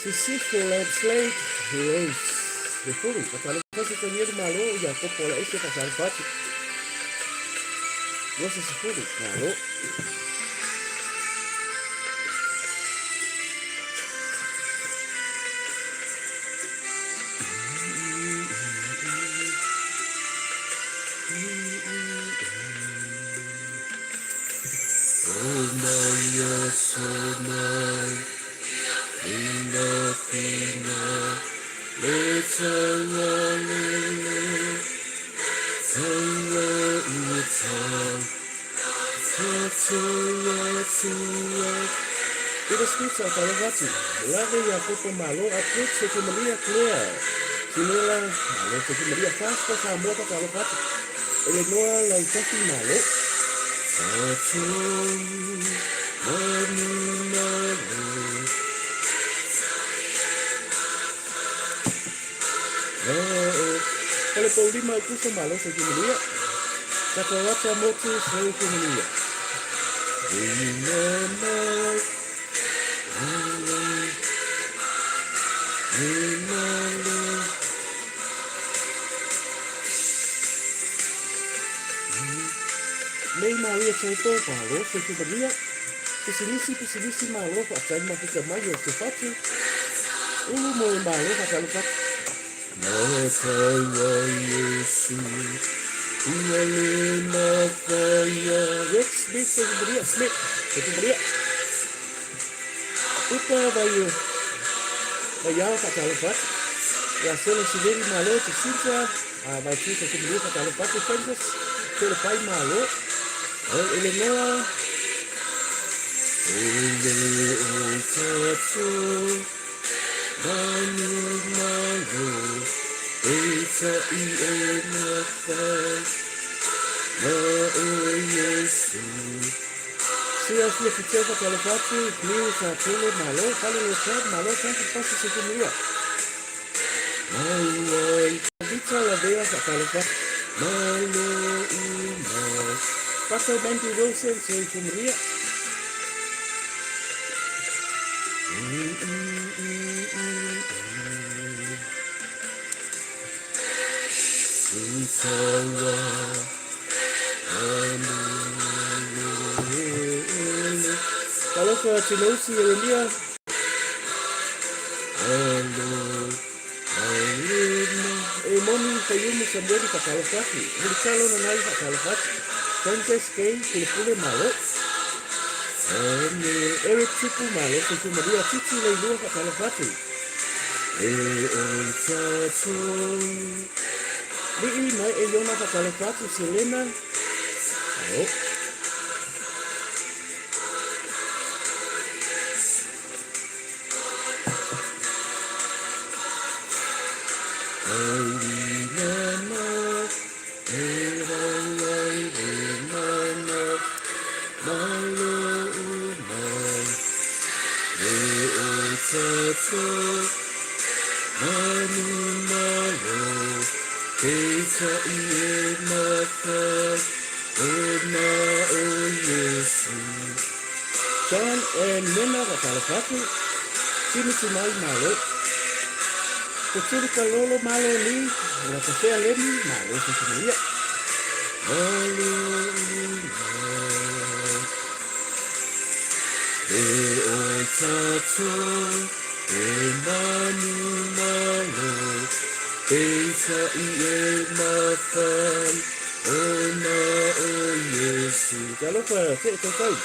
Sisifo Landslide Heroes 10. Fatalofa Tanielu Malo Iakopo Laese Fatalofa atu. 20 Malo. Fatalofa atu. Lave Iakopo Malo Approach Sophie Maria Claire. Sinela Malo Sophie Maria Fasta Samoa Fatalofa atu. Elenoa Lautafi Malo. O le poulima o Kuso Malo Sophie Maria. Tatoata Motu Sophie Maria. Mei Maria Soto Malo Sophie Maria. Pisilisi Pisilisi Malo Fatai Mafika Mai o Te Fatu. Ulu Moe Malo Fatalofa atu. Rex Smith Sophie Maria Smith Sophie Maria. Upa vai Vaiao Fatalofa atu. Rasela Siveri Malo Te Sinta Vai Tu Sophie Maria Fatalofa atu. Francis Telepai Malo. Eleanor Sia Fia Fitel Fatalofa atu. Cleo Sapele Malo Fale Lechad Malo Tanto Passo Sophie Maria. Vita Lavea Fatalofa atu. Malo Uma. Pastor Benty Wilson Sophie Maria. Talofa Tinosi Eremia. E moni Fayumu Samueli Fatalofa atu. Mulikalo Nanai Fatalofa atu. Frances K. Pulepule Malo. Eric Tupu Malo Sophie Maria Titi Leilua Fatalofa atu. E o tatou. Lii mai e Iona faatalofa atu Selena. Malo. John and Nena faatalofa atu, Timothy mai malo. Ko Tuli Kalolo malo li, o la tafea lemi, malo se sinuia. Malo E o tatou, e manu malo, Peita i e mawhai, Ona o Iesu. Talofa, te tau.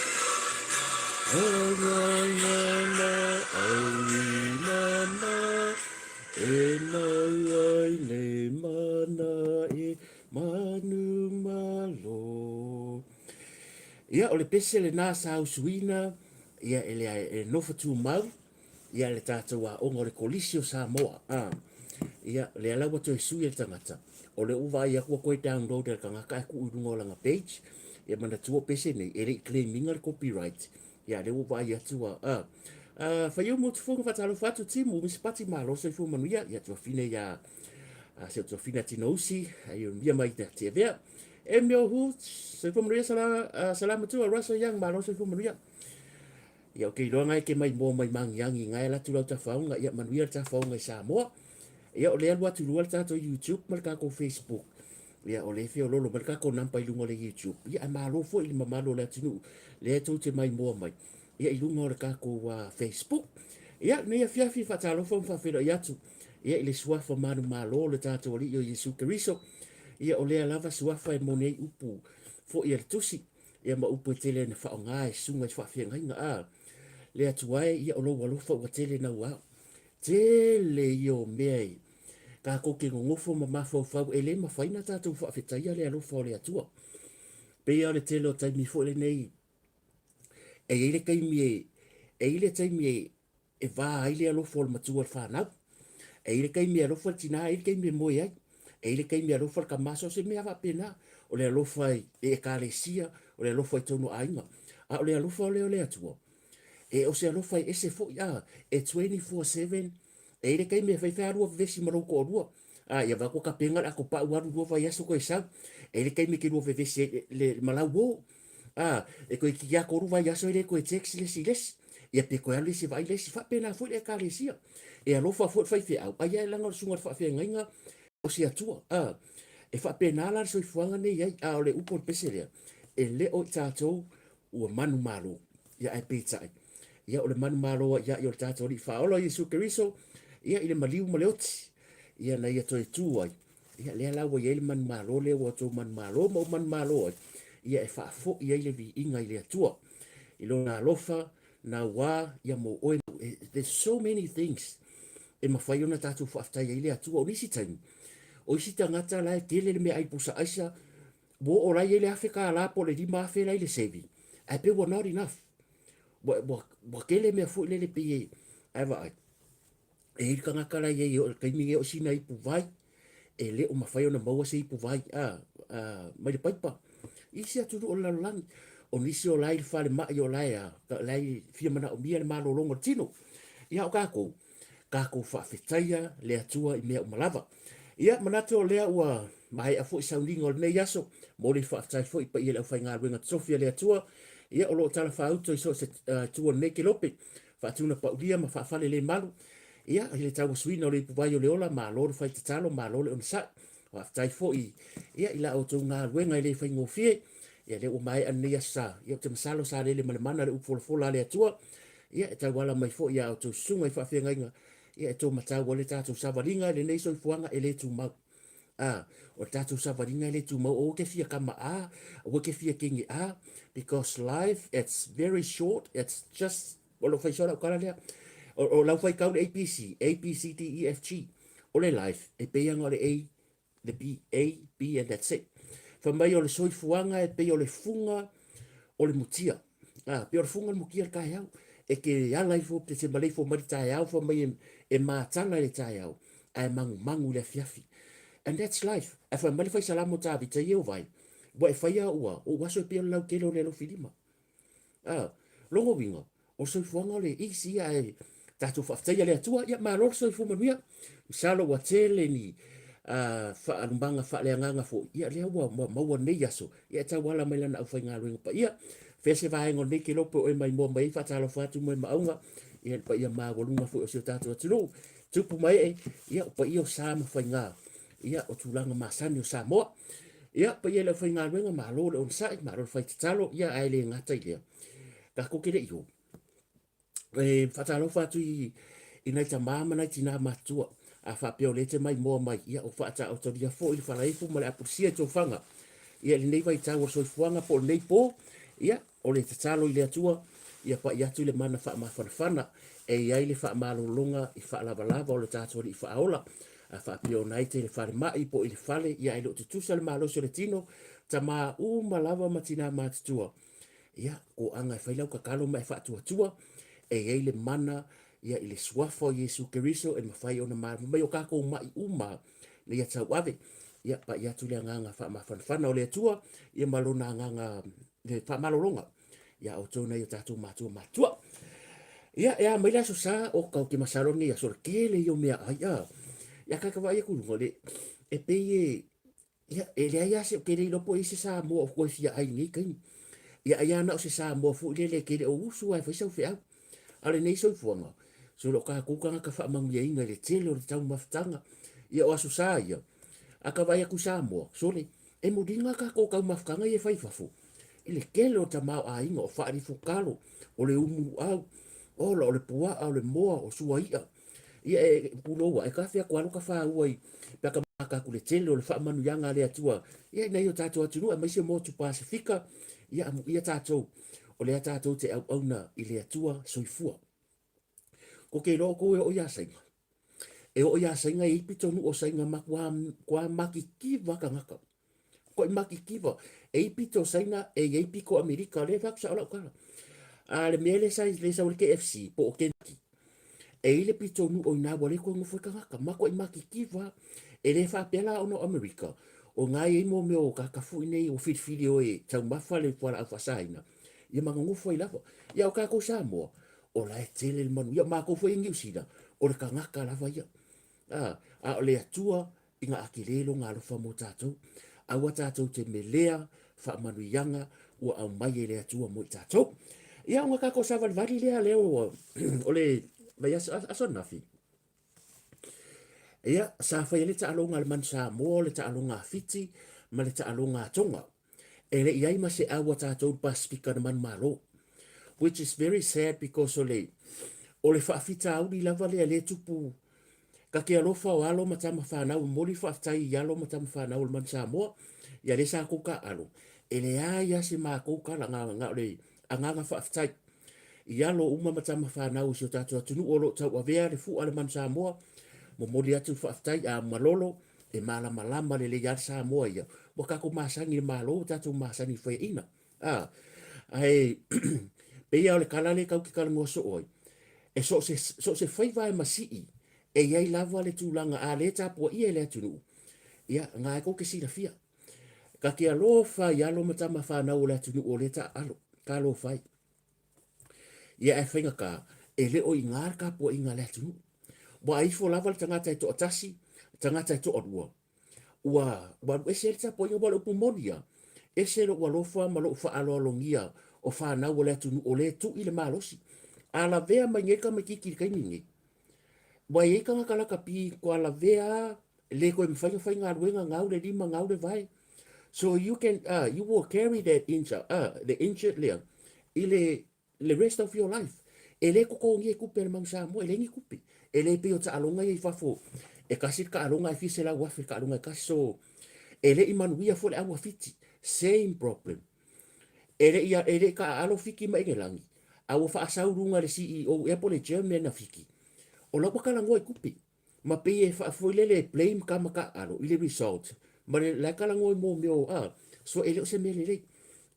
E mau ai le mana e manumalo. Ia, o le pese lenā sa usuina, ia, e le, e nofo tumau, ia, le tātou aoga o le Kolisi o Samoa. A, ia, lea la ua toe sui e le tagata. O lea ua vaai atu ua toe download e le tagata ae tuu i luga o lana page. Ia manatua o pese nei, e le i claim ina le copyright. Ia, lea ua vaai atu a, a, a Faiau Motufono faatalofa atu Timu, Misi Pati malo soifua manuia, ia tuafine ia, a, si au tuafine a Tinousi, ai o mia mai te Tiavea. E mea hu, soifua manuia sala, a, salamatua Russell Young, malo soifua manuia. Ia, o ke iloa ngai ke mai moa mai mangiangi ngai ala atu lau tafaonga, ia manuia le tafaonga i Samoa. Ia, o lea alu atu lua le tatou YouTube ma le tatou Facebook. Ia, o lea e feololo mai le tatou number i luga o le YouTube. Ia, ae malo foi i le mamalu o le atunuu, lea tou te maimoa mai, ia, i luga o le tatou Facebook. Ia, lenei afiafi faatalofa ma faafeiloai atu, ia, i le suafa manumalo o le tatou Alii o Iesu Keriso. Ia, o lea lava suafa e moni ai upu foi a le Tusi, ia, ma upu e tele na faaaoga e susuga i faafeagaiga. A le Atua e, ia, o lou alofa ua tele naua. Tele ia o mea e Kākou te nonofo ma mafaufau e le mafai na tatou faafetaia le alofa o le Atua. Pei lava o le tele o taimi foi lenei, e i ai le taimi e, e i ai le taimi e, e va ai le alofa o le matua i le fanau. E i ai le taimi e alofa le tina, e i ai le taimi e moe ai. E i ai le taimi e alofa le tama, so o se mea faapena. O le alofa i ekalesia, o le alofa i totonu o aiga. A o le alofa lea o le Atua, e o se alofa e ese foi, a, e 24/7, E i ai le taimi e fai fai lua vevesi ma lou toalua. A ia vaai atu tapena le ato pau alu lua vaiaso toe sau. E i ai le taimi e te lua vevesi ai le ma lau uo. A e toeitiiti lava tolu vaiaso e le toe text le isi i le isi. Ia pe toe alu le isi e vaai le isi. Faapena foi le Ekalesia. E alofa foi le faifeau, ai ae leaga o le susuga i le faafeagaiga o se Atua. A e faapena la le soifuaga nei ai. A o le upu o le pese lea, e le o i tatou ua manumalo. Ia ae peitai, ia o le manumalo ai ia o le tatou Alii Faaola Iesu Keriso, ia i le maliu ma le oti, ia na ia toe tu ai, ia lea la ua i ai le manumalo lea ua outou manumalo ma ou manumalo ai, ia e faafoi ai le viiga i le Atua, i lona alofa naua ia mo oe. There's so many things e mafai ona tatou faafetai ai le Atua. O nisi taimi, o isi tagata la e tele le meaai pusa aisa, Ua oo la i ai le $1,000 po o le $5,000 la i le saving, ae pei ua not enough. Ua, ua, ua tele mea foi lele pei e, ae vaai, e i ai le tagata la i ai o le taimi nei o sina ipu vai, e le o mafai ona maua se ipu vai a, a, mai le paipa. I isi atunuu o le lalolagi, o nisi o la i le falemai o la e a, la e fia manaomia le malologa o le tino. Ia o tatou, tatou faafetaia le Atua i mea uma lava. Ia, manatu o lea ua maea foi sauniga o lenei aso. Momoli le faafetai foi i paia i le aufaigaluega totofi a le Atua, ia o lo o talafaauto i so o se itu o lenei kelope, faatuna paulia ma faafalelemalu. Ia, i le tauasuina o le ipuvai o le ola, malo le fai tatalo, malo le onosai. Faafetai foi ia i la outou galuega e le faigofie. Ia lea ua maea lenei aso sa. Ia ou te masalo sa lele ma le mana le upu folafola a le Atua. Ia e tauala mai foi ia outou susuga i faafeagaiga Ia e tou matau ai le tatou savaliga i lenei soifuaga e le tumau. A, o le tatou savaliga e le tumau, aua e te fia kama a, aua e te fia kenge a, because life it's very short, it's just, o lou faisoa lau tala lea, o, o lau faitau le A, B, C, A, B, C, D, E, F, G, o le life e pei lava o le A, The B, A, B and that's it. Fai mai o le soifuaga e pei o le fuga o le mutia. Ah, pei o le fuga o le mutia i le taeao. E te ala ifo, te te maleifua mai le taeao, fai mai e, e matala i le taeao, ae magumagu i le afiafi. And that's life. Ae fai mai le faisalamo o Tavita, Ieova e, ua e faia au ua, ou aso e pei o le lautele o le alofilima. Ah, lona uiga, o le soifuaga o le easy ia ae tatou faafetaia le Atua, ia malo le soifua manuia. Masalo ua tele ni faalumaga faaleagaga foi, ia lea ua maua nei aso, ia e tauala mai lana aufaigaluega paia. Fea se vaega o lenei kelope o e maimoa mai ai, faatalofa atu Moemauga, ia le paia maualuga foi o si o tatou atunuu, tupu ma ee, ia o paia o sa ma faiga, ia o tulaga masani o Samoa. Ia, paia i le aufaigaluega, malo le onosai, malo le fai tatalo, ia ae le gata i lea. Tatou te le i o. E faatalofa atu i, i nai tamā ma nai tinā matutua. A faapea o lea te maimoa mai, ia o faataotolia foi le falaefu ma le apulusia i tofaga. Ia i lenei vaitau o le soifuaga po o lenei pō, ia o le tatalo i le Atua, ia pai atu le mana faamafanafana e i ai le faamalologa i faalavalava o le tatou Alii Faaola. A faapea ona ai te i le falemai po o i le fale, ia ae le o tutusa le malosi o le tino, tamā uma lava ma tinā matutua. Ia, toaga e fai lau tatalo ma e faatuatua, e i ai le mana ia i le suafa o Iesu Keriso e mafai ona malamalama mai o tatou mai uma na ia tauave. Ia, pai atu le agaga faamafanafana o le Atua, ia ma lona agaga le faamalologa ia outou nai o tatou matua matua. Ia, e a mai le aso sa, o kau ke masalo nei aso le tele ia o mea ai, a. Ia, kai ka vaai aku i luga, le, e pei e, ia, e leai lava se, ou te le iloa po o i ai se Samoa o toe fia ai i lenei taimi. Ia, ai lava na o se Samoa foi lele e te le o usu lava e fai sau feau. A o lenei soifuaga, solo o tatou tagata faamanuiaina i le tele o le taumafataga. Ia, o aso sa ia, a ka vaai atu i Samoa, sole, e muliga tatou taumafataga ia e fai i fafo, i le tele o tamaoaiga, o faalifukalo, o le umuau, ola, o le puaa, o le moa, o suai'a. Ia e pulou a, e kafe atu lava lo tafaua i pe a ka maka atu le tele o le faamanuiaga a le Atua ia i nai o tatou atunuu aemaise motu Pasefika, ia amuia tatou, o lea tatou te auauna i le Atua soifua. Ko ke iloa outou e oo iā Saina. E oo iā Saina e i ai pitonuu o Saina matua kua makikiva tagata. Koi makikiva. E i pito Saina, e i ai pito Amerika. O lea e fai atu sao lau tala. A le mea lea sa le sau le KFC po o Kentucky. E i le pitonuu o ina ua le toe nofo ai tagata. Matuai makikiva. E le faapea la ona o Amerika, o na e i ai mo mea o tagata foi nei ua filifili o e taumafa le fualaau faasaina, ia ma nonofo ai lava. Ia o tatou Samoa, o la e tele le manuia. O matou foi i Niu Sila, o le tagata lava ia. A, a o le Atua ina a tele lona alofa mo tatou. Aua tatou te melea faamanuiaga ua aumai e le Atua mo i tatou. Ia, ona tatou savalivali lea, lea ua, o le vaiaso, aso ananafi. Ia, sa fai ai le taaloga a le Manu Samoa, o le taaloga a Fiti ma le taaloga a Tonga. E le i ai ma se au a tatou i le Pasefika na manumalo. Which is very sad because o le, o le faafitauli lava lea lea e tupu Ka te alofa o alo ma tama fanau, e momoli le faafetai i alo ma tama fanau o le Manu Samoa, ia lea sa tou taaalo, e leai lava se matou tala, na, na o le agaga faafetai i alo uma ma tama fanau o si o tatou atunuu o lo o tauavea le fua a le Manu Samoa, momoli atu le faafetai, a malolo, e malamalama lelei lava le Samoa ia, ua tatou masani i le Malo, ua tatou masani i le faiaina. A, ae pei lava o le tala lea tatou te talanoa soo ai, e so o se, so o se faiva e masii, e i ai lava le tulaga a lē tapuaia e le atunuu, ia, na e tou te silafia. Ta te alofa i alo ma tama fanau o le atunuu o lea taaalo, talofa ai. Ia ae faigata, e le o i ina le tapuaiga a le atunuu. Ua ifo lava le tagata e toatasi, tagata e toalua, ua, ua alu ese ai le tapuaiga, aua o le upu moni ia, ese lou alofa ma lou faaaloalogia o fanau o le atunuu o lea e tui le malosi. A lavea mai nei le tamaitiiti i le taimi lenei, ua i ai tagata lakapi ua lavea lava, le toe mafai ona faigaluega, gau le lima, gau le vae. So you can, you will carry that injured, the injured lea i le le rest of your life. E le totogia i tupe a le Manu Samoa, e leai ni tupe. E le pei o taaloga ia i fafo, e tasi le taaloga ae fia $100,000 le taaloga e tasi. So, e le i manuia foi le au a Fiti. Same problem. E le i, e le i taaalo Fiti ma Engelagi, a ua faasau luga e le CEO ea po o le chairman a Fiti, o la ua talanoa i tupe. Ma pei e faafoi lele e blame tama taaalo i le result ma le la e talanoa i mo mea o a so e le o se mea lelei.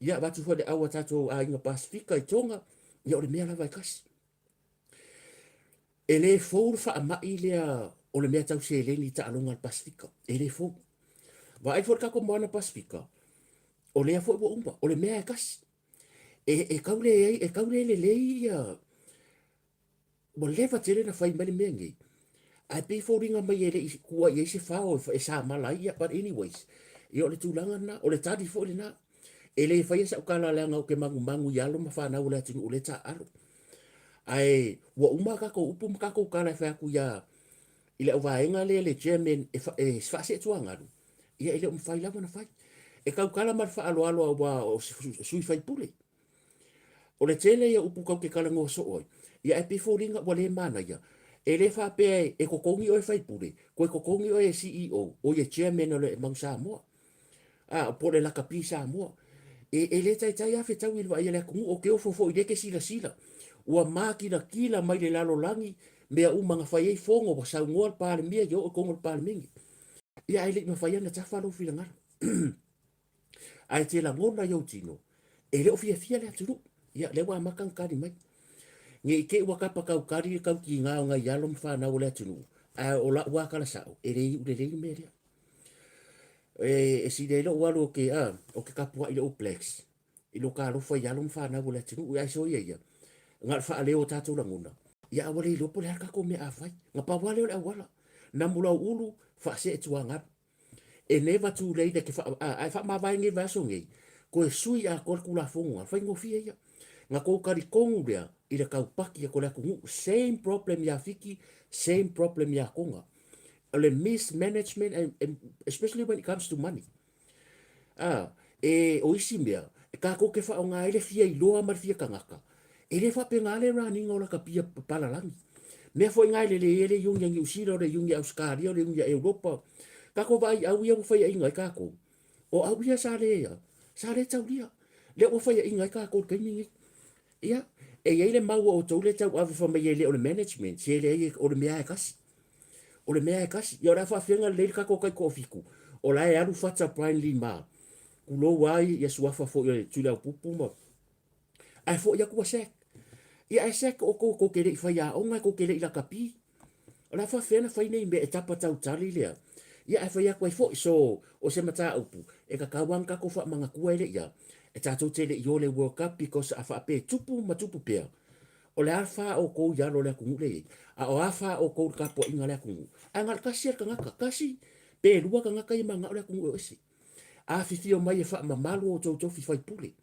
Ia avatu foi le au a tatou aiga Pasefika i Tonga, ia o le mea lava e tasi. E le fou le faamai lea o le mea tau seleni i taaloga a le Pasefika. E le fou. Vaai foi le tatou moana Pasefika, o lea foi ua uma, o le mea e tasi. E tau le ai, e tau le lelei ia ua leva tele na fai mai le mea nei. Ae pei e foliga mai e le i tua i ai se fao e samala ai, ia, but anyways, ia o le tulaga lena, o le tali foi lena. E le faia sau tala leaga ou te magumagu i alo ma fanau o le atunuu o lea e taaalo. Ae ua uma a tatou upu ma tatou tala e fai atu ia i le auvaega lea le chairman e, e faaseetuagalu, ia e le o mafai lava ona fai. E tautala ma le faaaloalo aua o sui faipule. O le tele ia upu tatou te talanoa soo ai, ia ae pei foliga ua le manaia. E le faapea e totogi oe e faipule, toe totogi oe e CEO, o ia chairman o le Manu Samoa. A, po o le lakapi Samoa. E le taitai lava fetaui i le vaai a le atunuu, ou te ofo foi i lea e te silasila. Ua makilatila mai le lalolagi mea uma na fai ai fono, ua saunoa le Palemia, ia oo i totonu o le Palemene. Ia ae le i mafai lava ona tafa lou finagalo. Ae te lagona i ou tino, e le o fiafia le atunuu. Ia, lea ua amata ona tali mai. Ne i te i ua tapa tautali le tautiga o nai alo ma fanau o le atunuu, ae o lau lava tala sao, e le iu lelei le mea lea. E sili ai lou alu ou te tapuai i le All Blacks i lou talofa i alo ma fanau o le atunuu, ae soia ia, na o le faaleo o tatou lagona, ia ae ua le iloa po o le a le tatou mea a fai. Na pau lava lea o le auala, namu lauulu, faasee tuagalu. E never too late e te wha, a, ae whaamavae nei vaiaso nei, koe sui atoa le Tulafono na, faigofie ia. Na tou talitonu lea i le taupaki atu o le atunuu, same problem ia Fiti, same problem ia Tonga. O le mismanagement, and especially when it comes to money. A, e, o isi mea, e tatou te whaonga ai le fia iloa ma le fia tangata, e le faapena le running o lakapia palalagi. Mea foi na e lelei ai le iuni a Niu Sila, o le iuni a Ausetalia, o le iuni a Europa. Tatou vaai i au ia ua faiaina ai tatou. O au ia sa le, sa le taulia. Lea ua faiaina ai tatou i le taimi lenei. Ia, e i ai le mau a outou lea e tauave fai mai e le o le management, se leai o le mea lava e tasi. O le mea lava e tasi. Ia o le a faafefea ona lelei le tatou taitoafitu, o la e alu fata Brian Lima, tulou lava ia suafa foi o le Tuliaupupu ma ae foi atu ua sack. Ia ae sack outou tou te le i faiaoga, tou te le i lakapi. O le a faafefea ona fai nei mea e tapa tautali lea. Ia ae fai atu ai foi, so o se mataupu e tatau lava ona tatou faamanatua e le i a, e tatou te le i o i le World Cup because a faapea e tupu ma tupu pea, o le a fa outou i alo o le atunuu lea e i ai, a o a fa outou i le tapuaiga a le atunuu. Ae na o le tasi lava le tagata, tasi pe lua tagata ia e mananao le atunuu e o ese. Afifio mai e faamamalu o outou tofi faipule.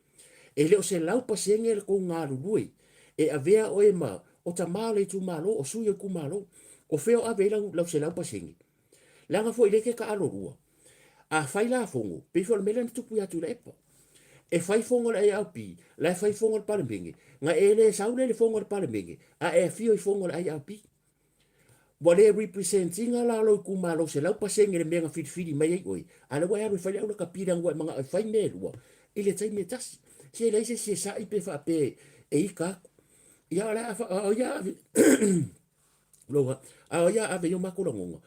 E le o 100% le tou galulue e avea oe ma o tama o le itumalo, o sui o itumalo. O fea o ave ai lau 100%? Leaga foi lea e te taalo lua. A fai la fono, pei foi o le mea lea na tupu ia Tuilaepa. E fai fono a le IRP, la e fai fono a le Palemene, na e le sau lea i le fono a le Palemene, a e afio i fono a le IRP. Ua le represent ina la lou itumalo 100% le mea na filifili mai ai oe, a o lea ua e alu e fai le au lakapi leaga ua e manao e fai mea e lua i le taimi e tasi. Se e leai se isi e sa'i pe faapea e ita atu. Ia o le a a o ia ave a o ia ave i o matou lagona,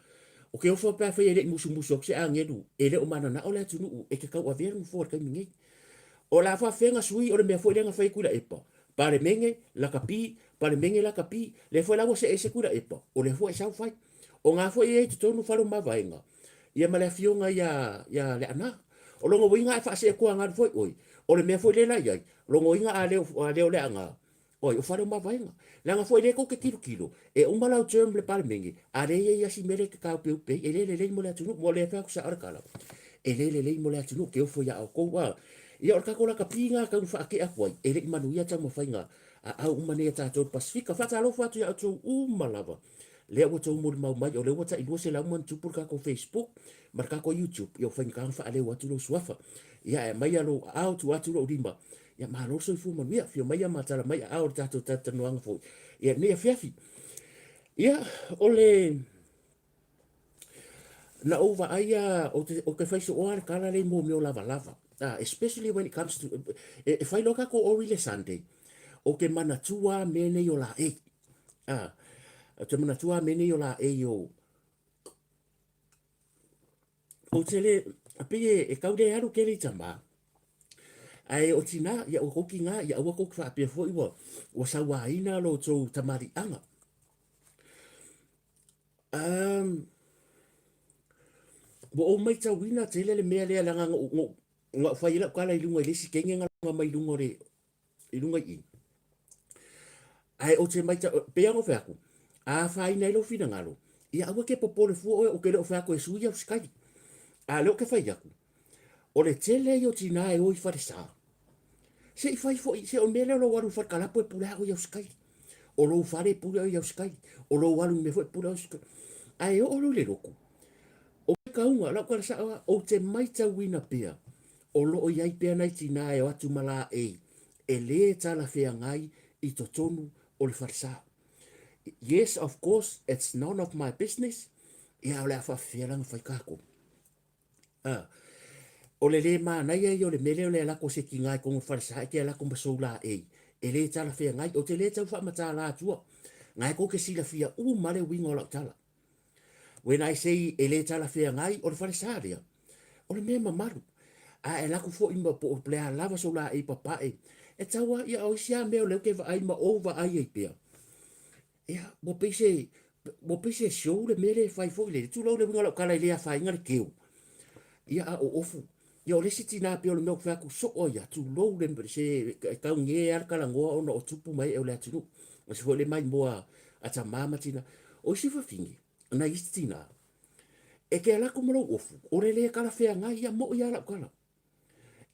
o ke ofo pe afai e le i musumusu atu se agelu e le o mananao le atunuu e te tauavea le nofoa i le taimi nei. O le a faafefea ona sui o le mea foi lea na fai e Tuilaepa, Palemene, lakapi, Palemene, lakapi, lea foi la ua see ese Tuilaepa, o lea foi e sau fai. O na foi e i ai i totonu fale o Mavaega, ia ma le afioga ia, ia Leaana. O lona uiga a e faasee tuagalu foi oe, o le mea foi lea la i ai, lona uiga a le o Leaana, Oi, o fale o Mavaega. Leaga foi lea tou te tilotilo, e uma lau term le Palemene, a lea e i ai asi mea lea e te taupeupe ai, e le lelei mo le atunuu. Mo lea fai atu sao le tala, e le lelei mo le atunuu ke ofo ia outou. A, ia o le tatou lakapi na tau faatea atu ai, e le i manuia taumafaiga a au uma nei a tatou i le Pasefika. Faatalofa atu ia outou uma lava, lea ua outou molimau mai, o lea ua tai 200 ma ona tupu le tatou Facebook ma le tatou YouTube, ia ua faigata ona faaleo atu lou suafa. Ia ae aumaia lou aao, tuu atu lou lima, Ia malo le soifua manuia, afio mai ma tala mai aao i le tatou talatalanoaga foi ia lenei afiafi. Ia, o le na ou vaai a ou te, ou te fai sooa le tala lea i mea o lavalava. Ah, especially when it comes to e fai loa tatou ori le Sunday, ou te manatua lava mea nei o laei. Ah, ou te manatua lava mea nei o laei o. Ou te le, pei e, e tau le alu kele i tamā. Ae o tinā, ia ua kou kinā, ia aua kou te faapea foi ua, ua sauaina lo tou tamaliiaga. Um, ua ou maitauina tele le mea lea leaga na ou, na ou, na ou fai ai lau tala i luga i le isi kenge na mai luga o le, i luga i i. Ae ou te maitau, pei lava ona ou fai atu, a afaina ai lou finagalo, ia aua e te popole fua oe, ou te le o fai atu e sui au sikaili. A o lea ou te fai atu, o le tele ia o tinā e o i falesa, se i fai foi, se o le mea lea o lou alu i fale kalapu e pule lava oe i au sikaili. O lou fale e pule oe i au sikaili. O lou alu i mea foi e pule oe i au sikaili. Ae oo loa i le lotu, o ke kauga, lau tala sao lava, ou te maitauina pea, o lo o i ai pea nai tinā e o atu ma laei e lē talafeagai i totonu o le falesa. Yes, of course, it's none of my business, ia o le a faafefea la ona fai tatou? A, o le lē manaia ia o le mea lea o le alako o se tinā i totonu o le falesa e te alako ma sou laei e lē talafeagai. Ou te lē tau faamatala atua, na e tou te silafia uma le uiga o lau tala. When I say e lē talafeagai, o le falesa lea, o le mea mamalu. A e alu atu foi ma po o le a lava sou laei papae, e tau lava, ia o isi lava mea o lea ou te vaai ma ou vaai ai pea, ia, ua pei se, ua pei se show le mea lea e fai foi lele, tulou le uiga o lau tala e le afaina le keu, ia a o ofu. Ia o le isi tinā pei o le mea ou te fai atu soo ai lava, tulou le, se e tauge lava le talanoa ona o tupu ma ee o le atunuu, aemaise foi le maimoa a tama ma tina. O isi fafine, nai isi tinā, e te alu atu ma lou ofu, o le lē talafeagai ia, moʻi lava lau tala.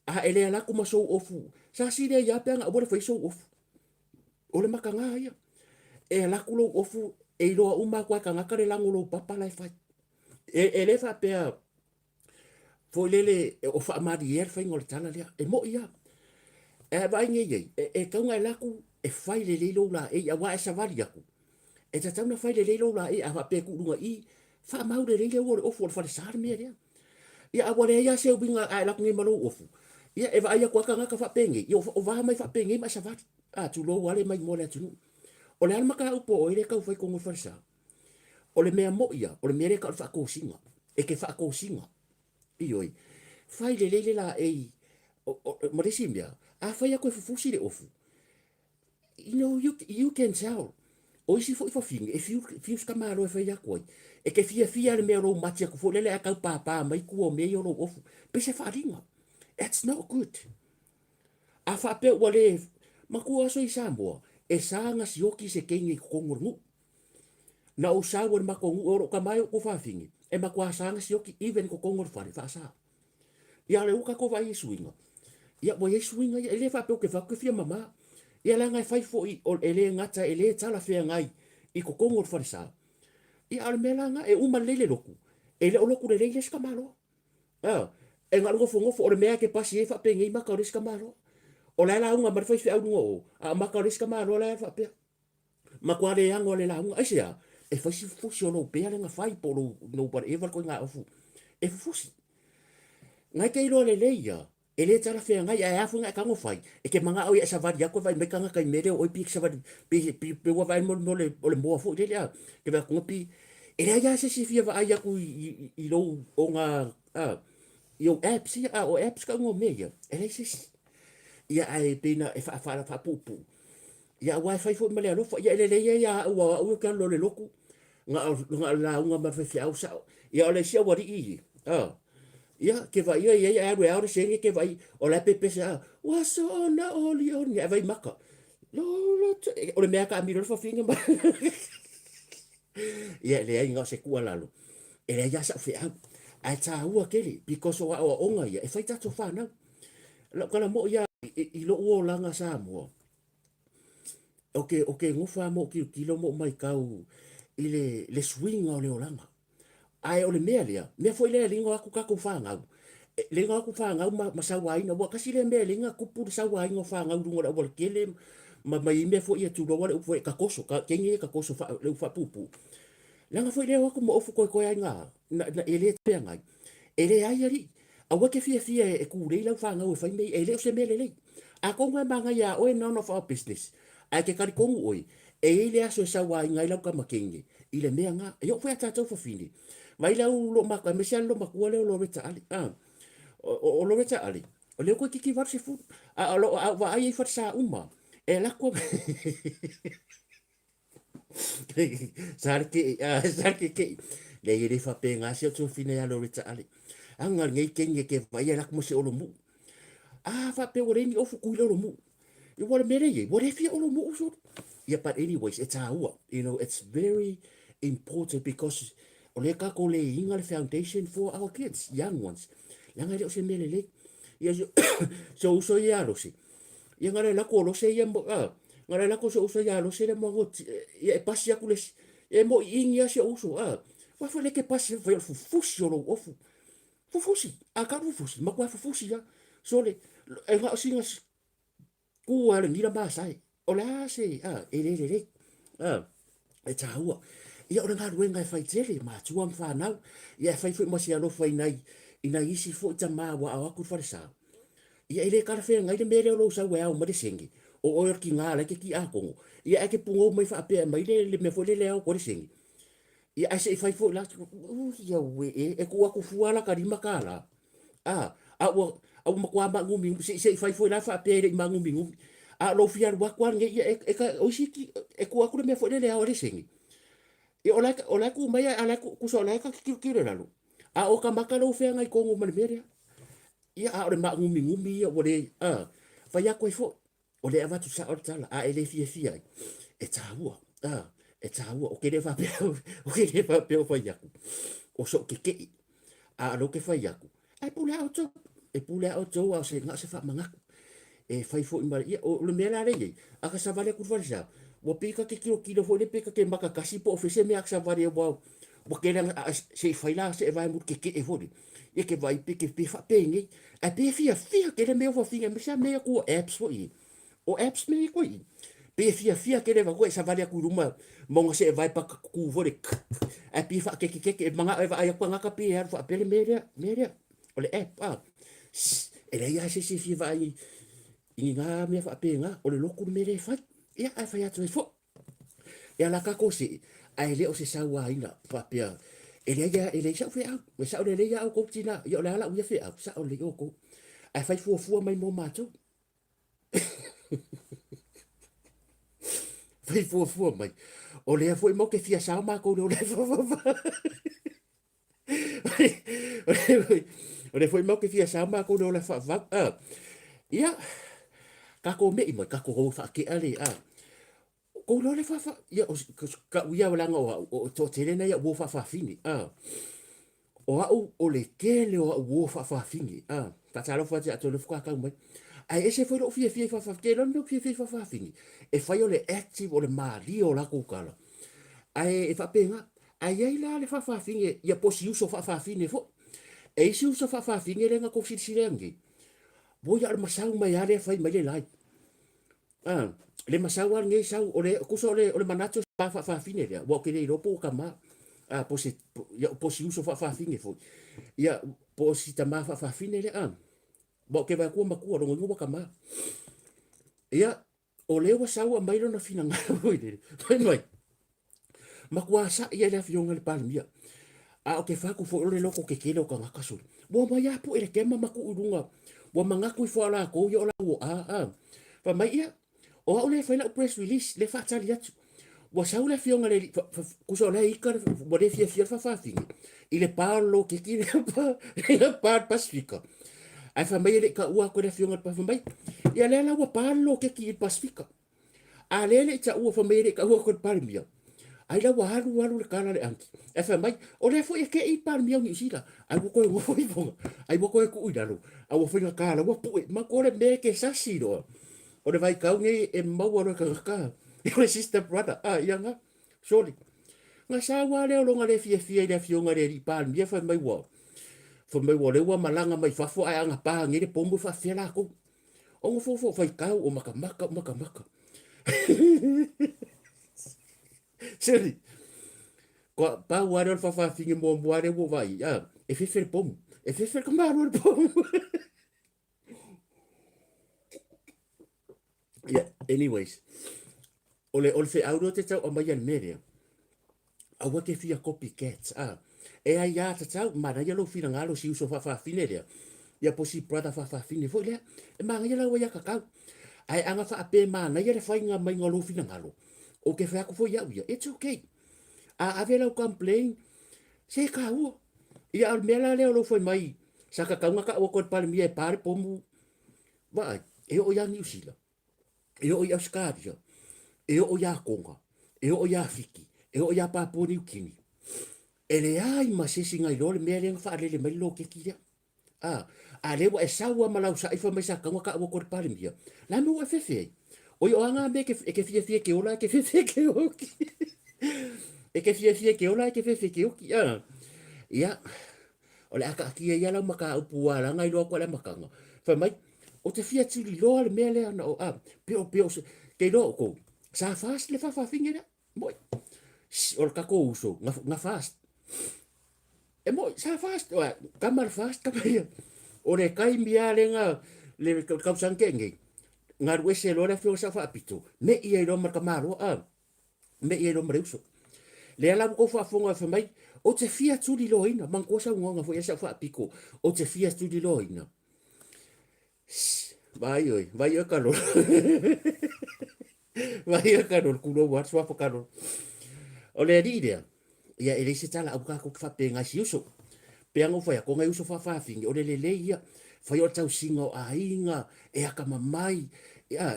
A e le alu atu ma sou ofu, sa sili ai lava pe ana aua le faia sou ofu. O le makaga ia. E alu atu lou ofu, e iloa uma atu lava e tagata le lago o lou papa la e fai. E, e le faapea foi lele o faamaliea le faiga o le tala lea. E moʻi lava. E vaai nei ai, e, e tatau ona e alu atu e fai lelei lou laei, aua e savali atu, e tatau ona fai lelei lou laei, a faapea e tuu i luga i i, faamau lelei le ua o le ofu o le falesa le mea lea. Ia a ua leai lava se uiga a e alu atu nei ma lou ofu, ia e vaai atu lava tagata faapenei, ia o va mai faapenei ma e savali. A, tulou lava le maimoa o le atunuu. O le a le mataupu a oe lea e tau fai i totonu o le falesa? O le mea moʻi lava, o le mea lea e tau o le faatosina. E te faatosina. Ioe. Fai lelei le laei ma le isi mea, afai lava toe fufusi le ofu, you know, you, you can tell. O isi foi fafine, e fiu, fiu se tamāloa e fai atu ai. E te fiafia le mea o lou mati atu foi lele ae tau pāpā mai tua o mea ia o lou ofu. Pei se faaaliga. That's not good. A faapea ua le, matua aso i Samoa, e sa na sioki se teine i totonu o le nuu. Na ou sau e le matou nuu, o lou tama e ou tuafafine, e matua sa na sioki even i totonu o le fale, faasa. Ia o lea ua tatou vaai i suiga. Ia ua i ai suiga ia, e le faapea ou te fai atu ou te fia mama. Ia leaga e fai foi e le gata e le talafeagai i totonu o le falesa. Ia a o le mea la lena, e uma lelei le lotu, e le o lotu lelei le isi tamaloa. A, e na o le nofonofo, o le mea e te pasi ai faapenei maka o le isi tamaloa. O la e lauga mai le faifeau i luga o o, a o maka o le isi tamaloa la e faapea. Matua le ano a le lauga. Aisea? E fai si fufusi o lou pea lea na fai po o lou, lou whatever le ituaiga ofu. E fufusi. Na e te iloa lelei ia, e le talafeagai, ae a foi na e tago fai, e te manao ia e savali atu e vaai mai tagata i mea lea o oe pi e te savali, pi, pi, pi ua vaai mo le mea o le, o le moa foi lele a. Te vaai atu na pi, e leai lava se isi e fia vaai atu i, i, i lou oga, a, i ou abs ia, a o abs ka uga o mea ia, e leai se isi. Ia ae pei na e faa, faa, faapuupuu, Ia aua e fai foi ma le alofa. Ia e lelei ai ia au aua au ou te alu loa i le lotu, na o, na o le lauga ma le faifeau sao. Ia o le isi aualii ia, a, ia ke vaai ia ia ae alu e ao le sene ke vaai, o la e pepese a, ua soona olioli, ae vaai maka. Lolo, o le mea taamilo le fafine ma Ia e leai na o se tuualalo, e leai lava sau feau, ae taua tele because o aoaoga ia e fai tatou fanau. Lau tala moi lava i lou olaga Samoa, o ke, o ke nofo lava ma ou tilotilo ma ou matau i le, le suiga o le olaga. Ae o le mea lea, mea foi lea e ligo atu tatou fanau, e ligo atu fanau ma, ma sauaina, aua tasi lea mea e liga tupu le sauaina o fanau i luga o le aualatele ma, ma i mea foi ia tulou lava le upu foi, tatoso, ka, teine ia tatoso faa, le upu faapuupuu. Leaga foi le o atu ma ofu toetoe ai na, na, na, e le feagai. E leai alii, aua e te fiafia e tulei lau fanau e fai mea ia, e le o se mea lelei. Atonu e manaia ia oe none of our business, ae te talitonu oe, e i ai le aso e sauaina ai lau tama teine i le mea na. E oo foi ia tatou fafine, Vaai le au loomatua, aemaise lava le loomatua lea o Loretta Ali, a. O Loretta Ali, o lea toeitiiti 80, a o loo, a ou vaai i falesa uma, e alu atu sa le keʻi, a, sa le kekeʻi. Leai, e le faapena si au tuafafine ia Loretta Ali. Aga lenei teine e te vaai e alu atu ma se olomuʻu. A faapea ua leai ni ofu, tui le olomuʻu. Ia ua le mea lea e i ai, ua le fia olomuʻu sole. Ia but anyways, e tāua. You know, it's very important because o lea tatou le iga le foundation for our kids, young ones. Leaga e le o se mea lelei. Ia si ou uso ia Lose, ia na le alu atu o Lose ia, a, na le alu atu o si ou uso ia Lose lea mo ia e pasi atu le isi, e moi ini lava si ou uso, a. Aua foi lea e te pasi fai o le fufusi o lou ofu. Fufusi, a tau le fufusi, matua fufusi lava. Sole, e na o sina Kū a le nila masae. O le a se, a, e le lelei. A, e tāua. Ia o le galuega e fai tele, matua ma whānau, ia e fai foi ma se alofa i nai, i nai isi foi tamā ua ao atu i le falesa. Ia e le talafeagai le mea lea o lou sau e ao mai le senge, o oe o le tiga la e te tiakono, ia ae te pugou mai faapea mai le, le mea foi lele e ao atu ai le senge. Ia ae se i fai foi la, ui auē e, e tuu atu fua lata $5. A, a ua, a ua matua maagumiumi, se i, se i fai foi la faapea e le i maagumiumi. A o lou fia alu atu lava lenei, ia e, e, o isi, e tuu atu le mea foi lele e ao ai le senge. Ia o la e, o la e tu mai a o la e, tusa o la e ta te tilotilo i lalo. A o ka maka lea ua feagai tonu ma le mea lea. Ia a o le maagumiumi ia ua le, a, fai atu ai foi. O lea e avatu sao le tala, a e le fiafia ai, e tāua, a, e tāua, o ke le faapea, o ke le faapea o fai aku, o soʻu kekeʻi, a o lea ou te fai atu, ae pule a outou, e pule a outou a o se, na o se faamanatu. E fai foi ma, ia, o le mea la lea e i ai, a ka savali atu i le falesa, ua pei ta te tilotilo foi lea pe ta te maka tasi po o fea se mea a ka savali ai, ua, ua tele ana, a, se i fai la se vae muli kekeʻe foi lea, ia ke vaai pe ke pe faapenei, ae pei e fiafia tele mea ofafiga aemaise lava mea ia ku o apps foi ia. O apps mea ia koe i, pei e fiafia tele vaeatu e savali atu i luma mauga seʻe vae pa ku foi le k ae pei e faakekekeke e manao e vaai atu tagata pei e alu faapea le mea lea, mea lea o le app a. E leai lava se isi e fia vaai i ni na mea faapena, o le lotu le mea lea e fai. Ia ae fai atu ai foi. E ala tatou see, ae le o se sauaina faapea, e leai lava, e leai sa'u feau, e sa'o lelei lava outou tina, ia o le a la'u ia feau, sa'o lelei outou, ae fai fuafua mai mo matou. Fai fuafua mai. O lea foi matou te fia sao matou i le ola e O lea foi matou te fia sao matou i le ola e faavavau. Ah. Ia, tatou me'i mai, tatou o e faatea le, ah. Kou loa le faafa, ia, o ka'u ia leaga o a'u, o toatele nai a'u uo faafafine, ah. O a'u, o le tele o a'u uo faafafine, ah. Faatalofa atu ia te oe o lea faatoa tau mai. Ae ese foi lo'u fiafia i faafafine, te iloa le mea ou te fiafia i faafafine, e fai o le active, o le malie o latou tala. Ae e faapena, ae i ai la le faafafine, ia po o si uso faafafine foi. E isi uso faafafine lea na tou silasila nei, ua ia o le masau mai lava lea fai mai le live. Ah, le masau lava lenei sau, o le, tusa o le, o le manatu o se faafafine lea, ua ou te le iloa po ua tama, ah, po o se, ia, po o si uso faafafine foi. Ia, po o si tama faafafine lea, ah, ua ou te vaai atu ua matua, lona uiga ua tama. Ia, O lea ua sau aumai lona finagalo foi lele, fai mai, matua saʻi ai le afioga i le Palemia. A o te fai atu foi o le loto tetele o tagata sole. Ua omai lava pue le kema ma tuu i luga, ua manatu ifo a latou ia o lau a, a. Fai mai, ia, o au lea e fai lau press release, lea e faatali atu. Ua sau le afioga i le, tusa o la e ika, ua le fiafia le faafafine, i le pa o le loketi lea pa, lea pa le Pasefika. Ae fai mai e le i taua atu e le afioga i le fai mai, ia lea la ua pa le loketi i le Pasefika. A lea e le i taua, fai mai e le i taua atu e le Palemia. Ai la ua alu alu le tala a le aunty. Ae fai mai, o lea foi e keʻi le Palemia o Niu Sila. Ai ua toe nofo ifoga, ai ua toe tuu i lalo, a ua faigata la ua pue. Matua o le mea e te sasi loa. O le vaitau nei e maua loa e tagata. O le sister brother, a ia nga, sorry. Nga sau lava lea o lona le fiafia i le afioga i le alii Palemia fai mai ua, fai mai ua lea ua malaga mai fafo ae agapa nei le pomu e faafefea latou. O nofonofo faitau o makamaka o makamaka. Sorry. Kua pau lava lea o le faafafine muamua lea ua vaai, a, e fefe le pomu. E fefe le tamaloa i le pomu. Yeah, anyways, o le, o le feau lea ou te tau aumaia i le mea lea, aua te fia copycat, a. E aiatatau, manaia lou finagalo si uso faafafine lea, ia po o si brother faafafine foi lea. E manaia lau aiatatau. Ae ana faapea e manaia le faiga maiga o lou finagalo, ou te fai atu foi au ia, it's okay. A ave lau complain, se taua. Ia a o le mea la lea o lou fai mai, sa tatau ona tau atu e le Palemia e pa le pomu, vaai, e oo ia Niu Sila, e oo i Ausetalia, e oo iā Tonga, e oo iā Fiti, e oo iā Papua Niu Kini. E leai ma se isi na iloa le mea lea na faalele mai le loketi lea. A, a lea ua e sau lava ma lau sa'i fai mai sa tatau ona tau atu e le Palemia. O le a le mea ua e fefe ai? Oi o a na mea e te fiafia e te ola ae te fefe e te oki. E te fiafia e te ola ae te fefe e te oki. A, ia, o le a taatia ia lau mataupu ua ala ona iloa atu ai le amataga. Fai mai, ou te fia tuliloa le mea lea na o, a, pe o, pe o se, te iloa outou, sa fast le faafafine lea. Moi, o le tatou uso, na, na fast. E moi, sa fast, oa, kama le fast, kama ia. O le taimi lava lea na, le tausaga tea nei, na alu ese loa le afioga sa faapito, me i ai loa ma le tamaloa, a, me i ai loa ma le uso. Lea la ua tou faafofoga fai mai, ou te fia tuliloaina, manatua saunoaga foi a sau faapito, ou te fia tuliloaina. Vai oi, vai oi Karol. Vai oi Karol, kulou atu suafa Karol. O le alii lea, ia e leai se tala, aua tatou te faapena i si uso. Pei ona ou fai atu, o nai uso faafafine, o le lelei ia, fai o le tausiga o aiga, e atamamai, ia,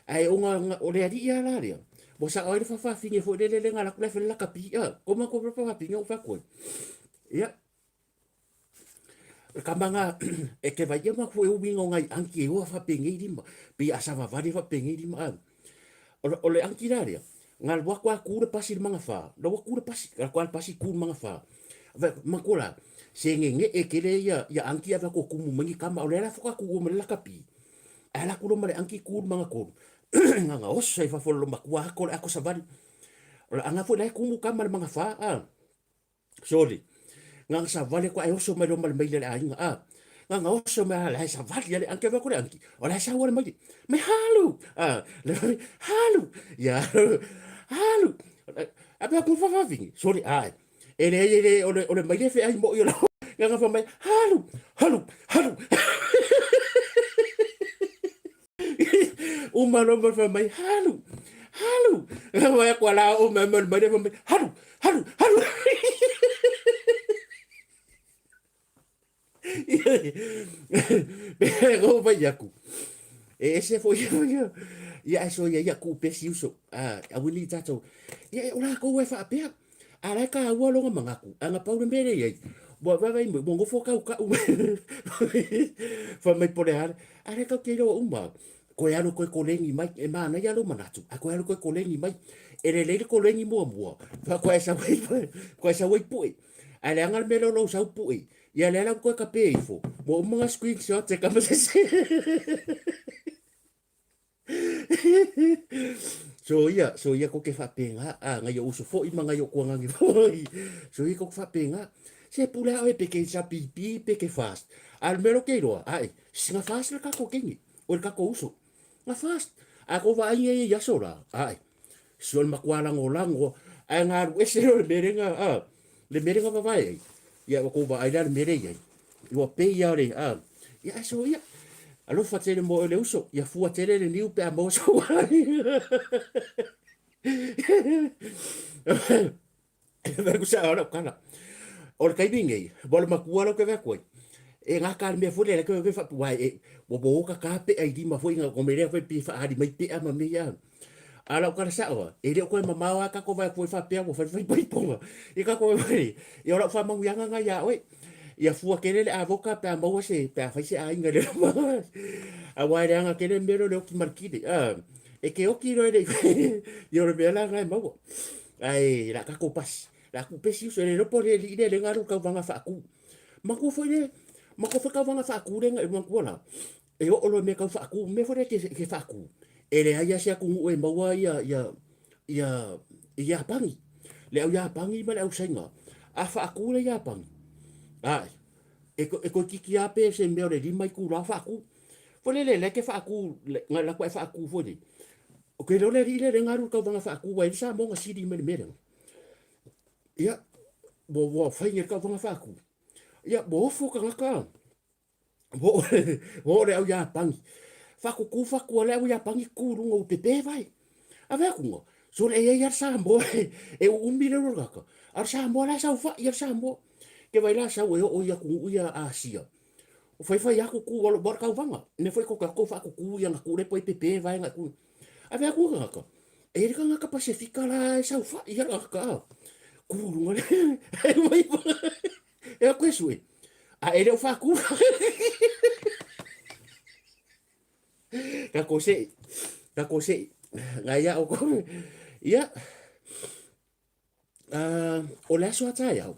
ae ona o le alii lava la lea, ua sao ai le faafafine foi lele lea na alu atu la e fai le lakapi, a, ko matou faafafine ou fai atu ai. Ia, O le tama na e te vai ia ma koe uiga o nai anki e oa faapenei lima, pei a savavali faapenei lima a. O le, o le anki la lea, na alu atu a ku le pasi i le magafa, na ua ku le pasi, alu atu a le pasi ku le magafa. Manatua la, se nene'e tele ia, ia anki ave atu o tumu mai ni tama, o lea la faatoa tuua mai le lakapi, ae alu atu loa ma le anki ku le magatolu, na ona oso i fafo o le loomatua ato le ato savali. O le aga foi la e tumu tama i le magafa a. Sorry. Na ona savali atu ae oso mai loa ma le maile a le aiga. A. Na ona oso mai a la savali a le anki ave atu le anki. O la sau a le maile. Mai halu. A. Le halu. Ia. Halu. A pe ku fafafini. Sorry. A. E le e le o le o le maile fe ai mo i o la. Na ona fa mai halu. Halu. Halu. Uma loa ma fai mai, halu, halu. Vai aku ala o mai mai mai mai, halu, halu, halu. Pe go vai aku. E ese foi ia ia e so ia ia ku pesi uso. Ah, a wini tatou. Ia o la ko e whaapea. A la e kāua longa mangaku, a nga pau le mea lea i ai, ua vaivai mai, ua nofo kau ka'u fai mai po le a le, a le kau te iloa uma, koe alu koe koleni mai, e manaia lou manatu, a koe alu koe koleni mai, e lelei le koleni muamua, fa koe sau ai, koe sau ai pu'e, ae leaga le mea lea o lou sau pu'e, ia lea la ua koe kape ifo, ua uma nga screenshot e kama se se. So ia, so ia ko ke whaapenga, a ngai o uso foi ma ngai o kuangangi foi. So ia ko ke whaapenga, se pule a oe pe ke sa pipi, pe ke fast. A le mea lo ke iloa, ae, singa fast le kako kengi, o le kako uso. Nga fast, a ko vaai ia i aso la, ae, si o le makua lango lango, ae ngā alu ese lo le merenga, a, le merenga vavae ai. Ia ua kou vaai la le mea lea i ai. Ua pei lava le, a, ia ae soia. Alofa tele mo oe le uso, ia fua tele le niu pe a maua sou aiga. Fai atu sa lau kala. O le taimi nei, ua le matua lau ke vae atu ai. E gata le mea foi lea, ke faapu ai, e, ua ua oka ka pea i lima foi, nga ko me lea foi pi faahali mai pea ma mea ia. A lau tala sao a, e le o toe mamao a kako vae atu ai faapea ua fai fai paiponga. I kako vae mai, ia o lau faamanuiaga nga ia oe. Ia fua tele le avoka pe a maua se, pe a fai se aiga i le loma. Aua e leaga tele le mea lea o le oki ma le kili. A, e ke oki loa e le i, ia o le mea la nga e maua. Ae la tatou pasi, la ku pesi uso, e le iloa po o le alii lea lea na alu i le tauvaga faaku. Matua foi le, matua foi tauvaga faaku lea na, matua la, E oo loa i mea tau faakū, mea foi lea e te faakū, e leai lava se atunuu e maua ia, ia, ia Iapani. Le au Iapani ma le au Saina, a faakū le Iapani, ae, e, e toeitiiti lava pe se mea o le 5 itula faakū. Foi lele, lea e te faakū, na alu atu ae faakū foi lele. Ou te iloa le alii lea lea na alu i le tauvaga faakū, aua e le Samoa na sili mai i le mea lea. Ia. ua ua fai nei le tauvaga faaku, ia ua ofo tagata, ua oo ua oo le au Iapani, faatutu fatu a le au Iapani tu i luga ua pepe vae. A fai atu, sole e i ai lava le Samoa e uumi le ulu o le tagata, a o le Samoa la e saofai lava le Samoa. Ke vaai la sau e oo i atunuu ia Asia, o faifai atu tu ua le tauvaga, mea foi tou te o atu tou faatutu ia na tuu lea po o pepe vaega e tu. A fai atu le tagata, e i ai le tagata Pasefika la e saofai lava le tagata a, tu i luga le e o atu e sue, a e le o faatu. Tatou seʻi, tatou seʻi, nai a outou. Ia, o le aso a taeao,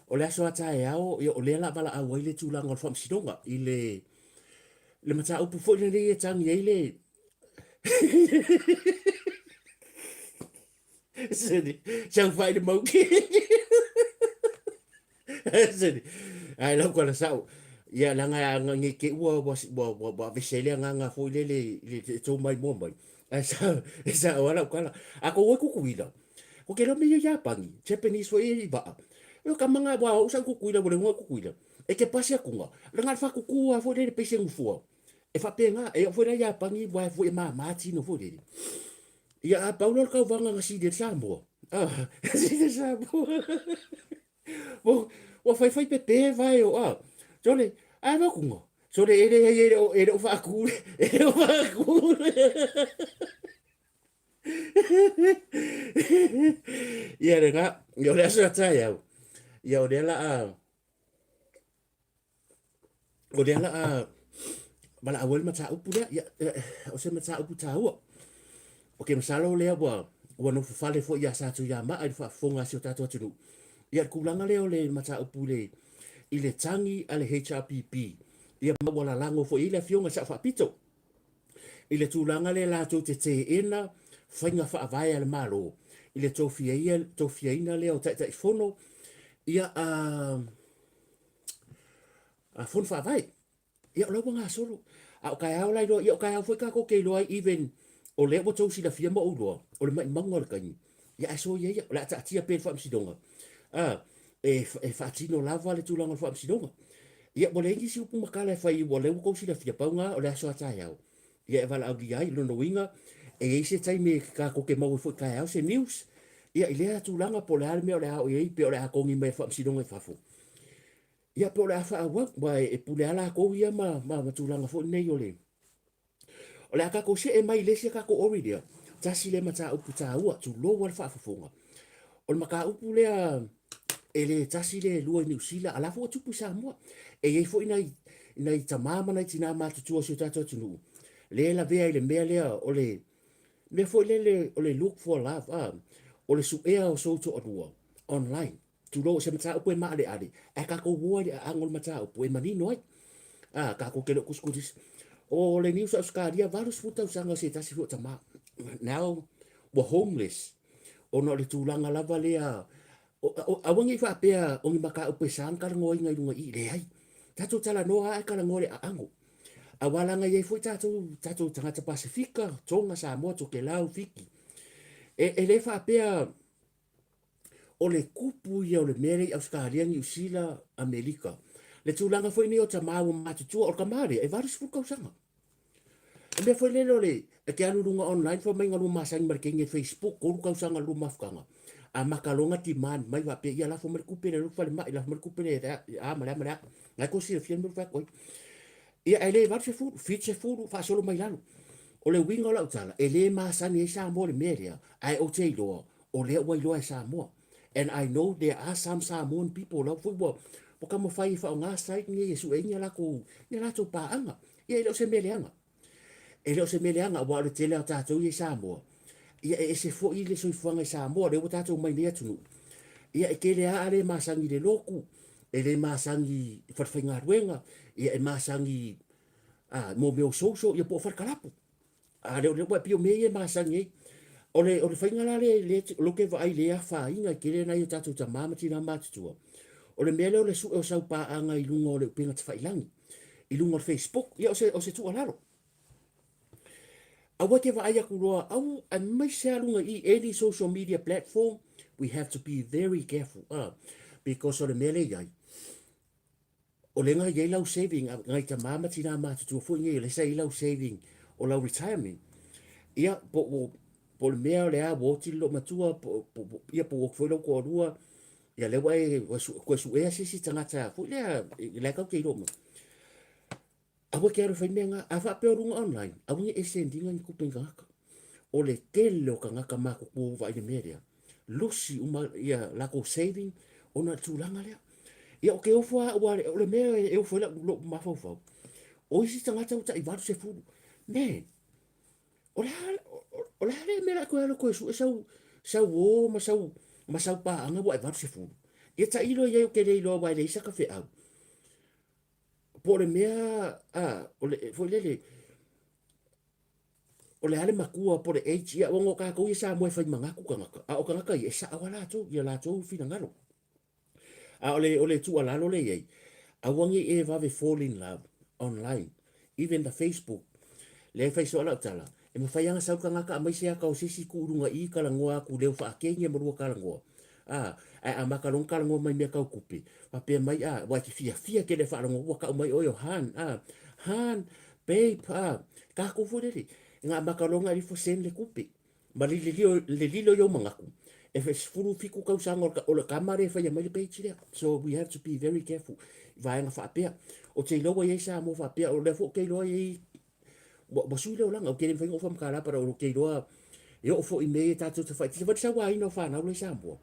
o le aso a taeao, ia o lea o le a valaau ai le tulaga o le faamasinoga i le, le mataupu foi lenei e tagi ai le Saofai le mau Ae lau tala sao, ia leaga ne i te i ua ua aveese ai le agaga foi lele i le tou maimoa mai, ae e sao lava lau tala. A tou o i Tutuila, ou te iloa mea ia Iapani, Japanese foi ia i vaa, o tama na, aua o au sa ou i Tutuila ua leva ona ou i Tutuila, e te pasi atu, na o le faatutu lava foi lele pei se nofoa, e faapena. E oo foi la i Iapani aua foi e mama tino foi lele. Ia a pau lea o le tauvaga na sili ai le Samoa, sili le Samoa. Ua faifai pepe vae o a. Sole, ae avatu nga. Sole, e leai e le o, e le o faatu, e le o faatu. Ia lena, ia o le aso a taeao. Ia o lea la a, o lea la a valaau ai le mataupu lea. Ia, o se mataupu taua. Ou te masalo lea ua, ua nofo fale foi ia Satuiamaa i le faafofoga a si o tatou atunuu. Ia, le tulaga lea o le mataupu i le, i le tagi a le HRPP, ia ma ua lalago foi i ai le Afioga i le Sao Faapito i le tulaga lea latou te teena faiga faavae a le Malo i le tofia, tofiaina lea o Taitaifono, ia, a, a Fono Faavae. Ia o la ua gasolo. A o taeao la iloa, ia o taeao foi tatou te iloa ai even o lea ua tou silafia ma ou iloa, o le maimauga o le taimi. Ia ae soia ia, o le a taatia pea i le faamasinoga, a, e, e faatino lava le tulaga o le faamasinoga. Ia ua leai nisi upu ma tala e fai ua lea ua tou silafia, pau na o le aso a taeao. Ia e valaaulia ai, lona uiga, e i ai se taimi tatou te maua ai foi taeao se news, ia i lea tulaga po o le a le mea o le a oo i ai, pe o le a togi mai e le faamasinoga i fafo. Ia po o le a faaauau, aua e pule lava latou ia ma, ma, ma tulaga foi nei o le... O le a tatou see mai i le isi a tatou ori lea, tasi lea mataupu taua, tulou lava le faafofoga. O le mataupu lea e le tasi le lua i Niu Sila, a la foi ua tupu i Samoa. E i ai foi nai, nai tama ma nai tina matutua o si o tatou atunuu, lea e lavea i le mea lea o le mea foi lele o le look for love, a, o le suea o sou toalua online. Tulou, o se mataupu e maaleale, ae tatou o ai i le aano o le mataupu e manino ai. A, tatou te le o tusitusi. O le news a Ausetalia, 80 tausaga o se tasi foi o tama. Now, ua homeless, ona o le tulaga lava lea, aua ne i faapea o ni mataupu e sa ona talanoaina i luga i i, leai. Tatou talanoa lava ae talanoa i le aano. Aua leaga e i ai foi tatou, tatou tagata Pasefika, Tonga, Samoa, Tokelau, Fiti. E, e le faapea O le kupu ia o le mea lea i Ausetalia, Niu Sila, Amerika. Le tulaga foi nei o tama ua matutua, o le tama lea e 80 tausaga. O le mea foi lele o le, e te alu i luga online fai mai na lua masani ma le teine Facebook, 3 tausaga le lua mafutaga, amata loa ona demand mai faapea, ia lafo mai le tupe lea i lou falemai, lafo mai le tupe lea i a ma le a ma le a. Na e tou silafia le mea ua fai atu ai. Ia ae le 80, 70 faasolo mai lalo. O le uiga o lau tala, e le masani ai Samoa i le mea lea, ae ou te iloa, o lea ua iloa e Samoa. And I know there are some Samoan people la foi ua ua taumafai e faaaoga site nei e sue ai ni a latou ni a latou paaga. Ia e le o se mea leaga. E le o se mea leaga aua o le tele lava o tatou ia i Samoa, ia e ese foi le soifuaga i Samoa, lea ua tatou omai nei atunuu. Ia e tele lava a le masani i le lotu, e le masani i falefaigaluega, ia e masani a mo mea o social ia po o falekalapu. A lea ua pei o mea ia e masani ai. O le, o le faiga la lea, lea o lea ou te vaai i le afaina tele nai o tatou tama ma tina matutua, o le mea lea o le sue o sau paaga i luga o le upega tafailagi, i luga o le Facebook, ia o se, o se tuualalo. Aua e te vaai atu loa, au, aemaise lava luga i i, any social media platform, We have to be very careful because o le mea lea e i ai, o lea na i ai lau saving a ngai tama ma tina matutua foi nei, o lea sa i ai lau saving o lau retirement. Ia, po o po o le mea o le a ua oti le loomatua, ia po ua oti foi lou toalua, ia lea ua e toe suea se isi tagata foi lea, la e tatou te iloa uma. Aua e te alu e fai mea na. A faapea o luga online, aua ne i e send ina ni tupe i ni tagata. O le tele o tagata matutua ua vaai i le mea lea, lusi uma ia latou saving ona o le tulaga lea. Ia ou te ofo lava au o le mea e ofo ai lou mafaufau, o isi tagata ua tai 80, man, o le a, o le a lea mea o le a toe alu e toe sue sau, sau uo ma sau, ma sau paaga ua e 80. Ia tailo i ai ou te le iloa aua e leai sata feau. Po o le mea, a, o le, foi lele, o le a le matua po o le age, ia ona o tatou ia Samoa e fai manatu tagata, a o tagata ia e sao lava latou i a latou finagalo. A o le, o le tuualalo lea i ai, aua ne i e vave fall in love online, even the Facebook, lea e fai soo lau tala, e mafai lava ona sau le tagata aumai se ata o se isi tuu i luga i i talanoa atu leo faakenge ma lua talanoa, a, ae amata loa ona talanoa mai i mea tau tupe, faapea mai, a, ua e te fiafia tele e faalogo atu ua tau mai oe o hun, a, hun, babe, a, tatou foi lele, na amata loa ona alu ifo send le tupe, ma le lilo i ou manatu, e 17 tausaga o le tama lea e faia mai le page lea. So we have to be very careful i vaega faapea. Ou te iloa ua i ai Samoa faapea, o lea foi ou te iloa e i ai, ua sui le olaga, ou te le mafai ona ou faamatala, but ou te iloa e oo foi i mea ia tatou te faitio. Fai le sauaina o fanau la i Samoa.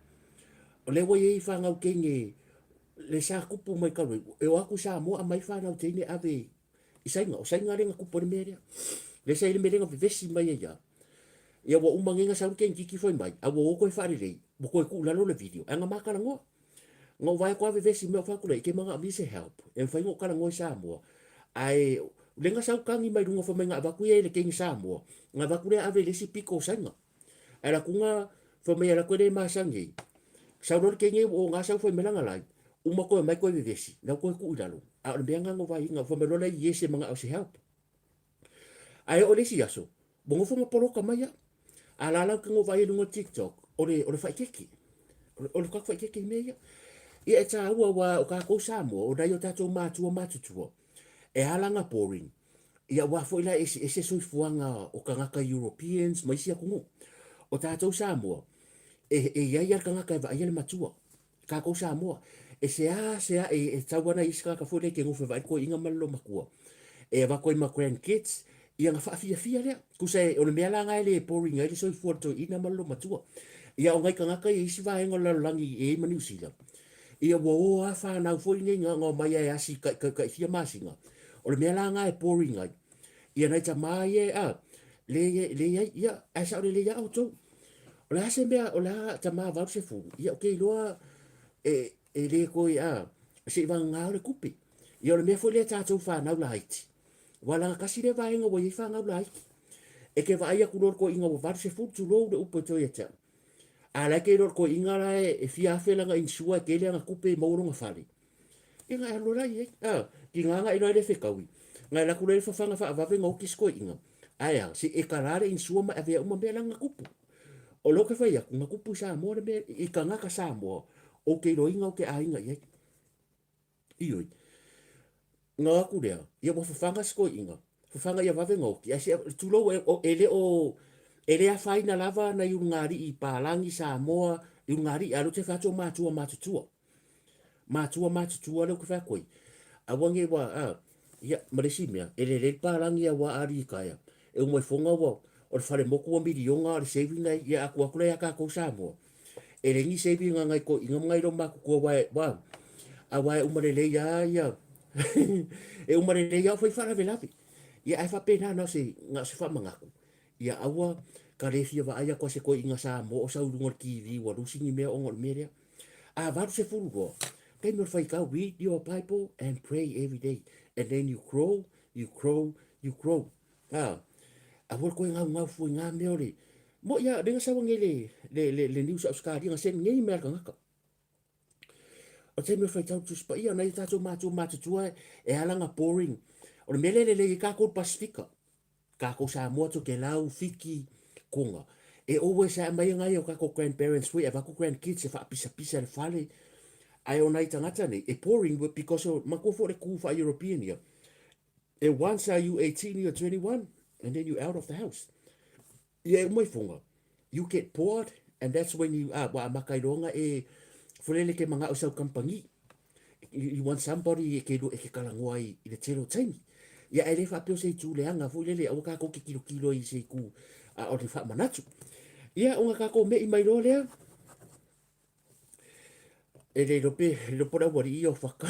O lea ua i ai fanau teine, le sa tupu mai talu ai, e o atu i Samoa aumai fanau teine ave i Saina. O Saina lea na tupu ai le mea lea. Lea sa i ai le mea lea na vevesi mai ai lava. Ia ua uma nei na sau le teinititi fai mai, a ua o toe faalelei, ua toe tuu i lalo le video, ae na ma talanoa. Na ou vaai atu lava vevesi mai, ou fai atu lea, e te manaomia se help, e mafai ona ou talanoa i Samoa. Ae o lea na sau tagi mai luga fai mai na avatu ia e le teine Samoa, na avatu lea ave i le isi pito o Saina. Ae alu atu na fai mai alu atu e le masani ai. Sau loa le teine ua ona sau fai mai lana live, uma toe omai toe vevesi, na ua toe tuu i lalo. A o le mea lena na ou vaai ai, na fai mai loa la yes e manao se help. Ae oo i le isi aso, ua nofo ma poloka mai au. A la la ou te vaai i luga o TikTok, o le, o le faikeke. O le tatou faikeke i mea ia. Ia e tāua aua o tatou Samoa, o nai o tatou matua matutua, e ala ona boring, ia aua foi la e eseese soifuaga o tagata Europeans ma isi atunuu. O tatou Samoa, e, e i ai lava le tagata e vaaia le matua. Tatou Samoa, e seasea e tau ana isi tagata foi lea e te nofo e vaai le toeaina ma le loomatua, e avatu ai ma grand kids, ia ona faafiafia lea. Tusa o le mea la lena e le boring ai le soifua o le toeaina ma le loomatua. Ia o nai tagata ia i isi vaega o le lalolagi e i ai ma Niu Sila, ia ua o lava fanau foi nei na omai lava e asi tai fia masina. O le mea la lena e boring ai, ia nai tama ia a, lea e i ai, ia ae sao lelei lava outou. O le a se mea, o le a tama 80, ia ou te iloa e, e le toe, a, seivagana o le tupe. Ia o le mea foi lea tatou fanau laiti, aua leaga tasi lea vaega ua i ai fanau laiti. E te vaai atu loa i le toeaina ua 80, tulou le upu e toe ia te au. A la e te iloa i le toeaina la e fia afe lana insure e tele ana tupe e maua lona fale. Ia na e alu loa la i ai. A, tiga na e iloa ai le fetaui. Na e alu atu loa i le fafaga faavave na oti si toeaina. Ae a, se i e kala le insure ma e avea uma mea la na tupu. O lea ou te fai atu, na tupu i Samoa le mea, i tagata Samoa, ou te iloaina ou te aiga i ai. Ioe. Na o atu lea, ia ua fafaga si toeaina, fafaga ia vave ona oti, ae se, tulou, e le o, e le afaina lava nai ulugalii palagi, Samoa, i ulugalii, a o lea ou te fai atu o matua matutua. Matua matutua lea ou te fai atu ai. Aua ne i ua, a, ia, ma le isi mea, e lelei le palagi aua a litaea, e uma ifoga ua, o le falemotu ua miliona o le saving ai, ia a tuu atu la ia tatou Samoa, e leai ni saving a nai toeaiina ma nai loomatua aua e, ua, aua e uma lelei lava ia, e uma lelei lava o fai faalavelave. Ia ae faapena na o se, na o se faamanatu, ia aua ka le fia vaai atu a se toeaina Samoa o sau i luga o le TV ua lusi ni mea ona o le mea lea. A 80 loa, taimi o le faitau, read your Bible and pray every day and then you grow, you grow, you grow. A, aua le toe gaugau fua i ngā mea o le, mo ia, le na sau anei le, le, le, le news a Ausetalia, na send nei mea a le tagata. O le taimi o le faitau le Tusi Paia, nai o tatou matua matutua e ala ona boring. O le mea lea e lelei ai tatou i le Pasifika, tatou Samoa, Tokelau, Fiti, Tonga. E always ae mai ngai o kakou grandparents foi e avatu grandkids e faapisapisa le fale. Ae o nai tagata nei, e boring because o, matua foi le ku faa-European ia. E once are you 18 or 21 and then you out of the house. Ia e uma ifoga, you get bored and that's when you, ah, ua amata ai loa ona e folele ke manao i sau kamupani. You want somebody e ke, e ke talanoa ai i le tele o taimi. Ia ae le faapea o se itu leaga foi lele, aua tatou te tilotilo i se itu a o le faamanatu. Ia ona tatou me'i mai loa lea, e le iloa pe, e le iloa po o le aualii ia o Faka,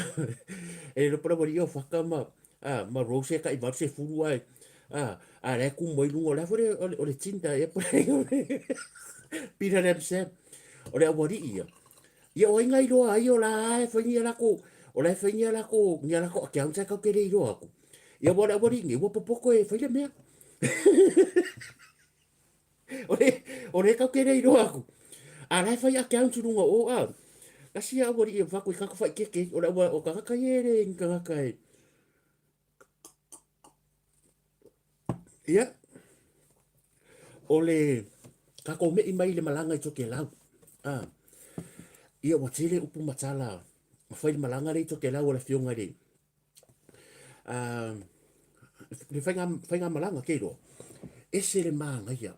e le iloa po o le aualii ia o Faka ma, a, ma Rose e tai 80 ae, a, a la e tumu ai luga, o le a foi le, o le, o le Tinder ea po o le Peter Lam Sam. O le aualii ia, ia o ai na iloa ai o la e fai ni a lakou, o la e fai ni a lakou, ni a lakou accounts ae tatou te le iloa atu. Ia aua o le aualii nei, ua popoto e fai le mea. O le, o le kau ke rei roa aku. A la e whai accounts i runga o a. Kasi a wari e whaku i kako whai keke, o le aua o kangaka i ere i kangaka e. Ia, o le kako mei mai le malanga i Tokelau. A, ia ua tele upu matala, whai le malanga le i Tokelau o le fionga i le le faiga, faiga malaga ke iloa, ese le māngaia.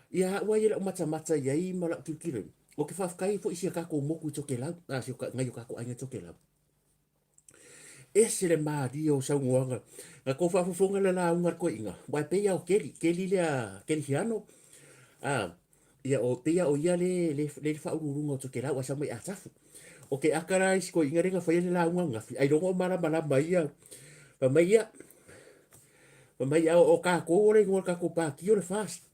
Ia au ai e lau matamata i ai ma lau tilotilo, o ke faafetai foi i si a tatou motu i Tokelau, a si o nai o tatou aiga i Tokelau. Ese le mālie o saunoaga. Na kou faafofoga le lauga a le toeaina, aua e pei lava o Keli, Keli lea, Keli Hiano, a, Ia, o, pei lava o ia le, le, le faauluuluga o Tokelau ae sau mai Atafu. O ke aka la isi toeaiina lea na faia le lauga ananafi, ailoga o malamalama ia. Fai mai ia, fai mai ia, o tatou o le igoa o le tatou pati o le FAST.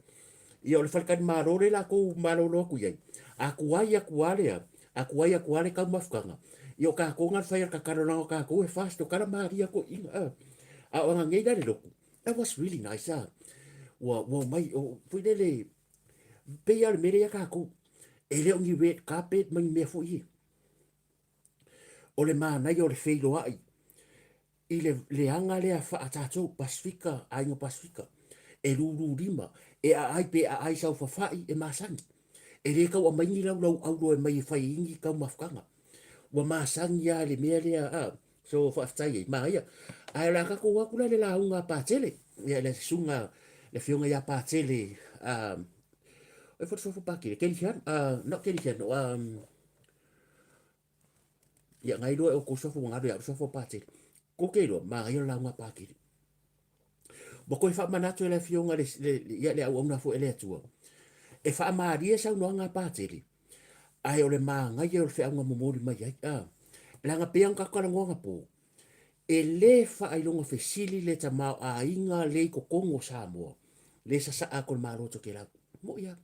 Ia, o le faletalimalo lea latou malolo atu i ai, a tuai atu lava lea, a tuai atu lava le taumafataga, ia o tatou na le fai o le tatalo leaga o tatou e FAST, o tala malie a toeaiina, a. A o ananei la le lotu, that was really nice, a. Ua, ua omai, o, foi lele, Pei lava o le mea lea ia tatou, e le o ni red carpet ma ni mea foi ia. O le manaia o le feiloai i le leaga lea faa tatou Pasefika, aiga Pasefika, e lulu lima, e aai pe aai saofafai e masani. E le tau aumai ni laulau auro e mai e fai ai ni taumafataga. Ua masani lava i le mea lea a, so faafetai ai, manaia. Ae o le a tatou o atu la i le lauga a Patele, ia le susuga le afioga ia Patele, a, o ai foi le suafa o Patele, Kelihiano, a, not Kelihiano, a, ia na iloa e outou suafa ua galo ia au le suafa o Patele. Kou te iloa, manaia le lauga a Patele. Ua toe faamanatu e le afioga le, le, le, ia le auauna foi a le Atua, e faamalie saunoaga a Patele, ae o le manaia o le feauga momoli mai ai. A, leaga pei ona tatou talanoa anapo, e le faailoga fesili le tamaoaiga le i totonu o Samoa, le sasaa atu e le Malo o Tokelau. Moʻi lava.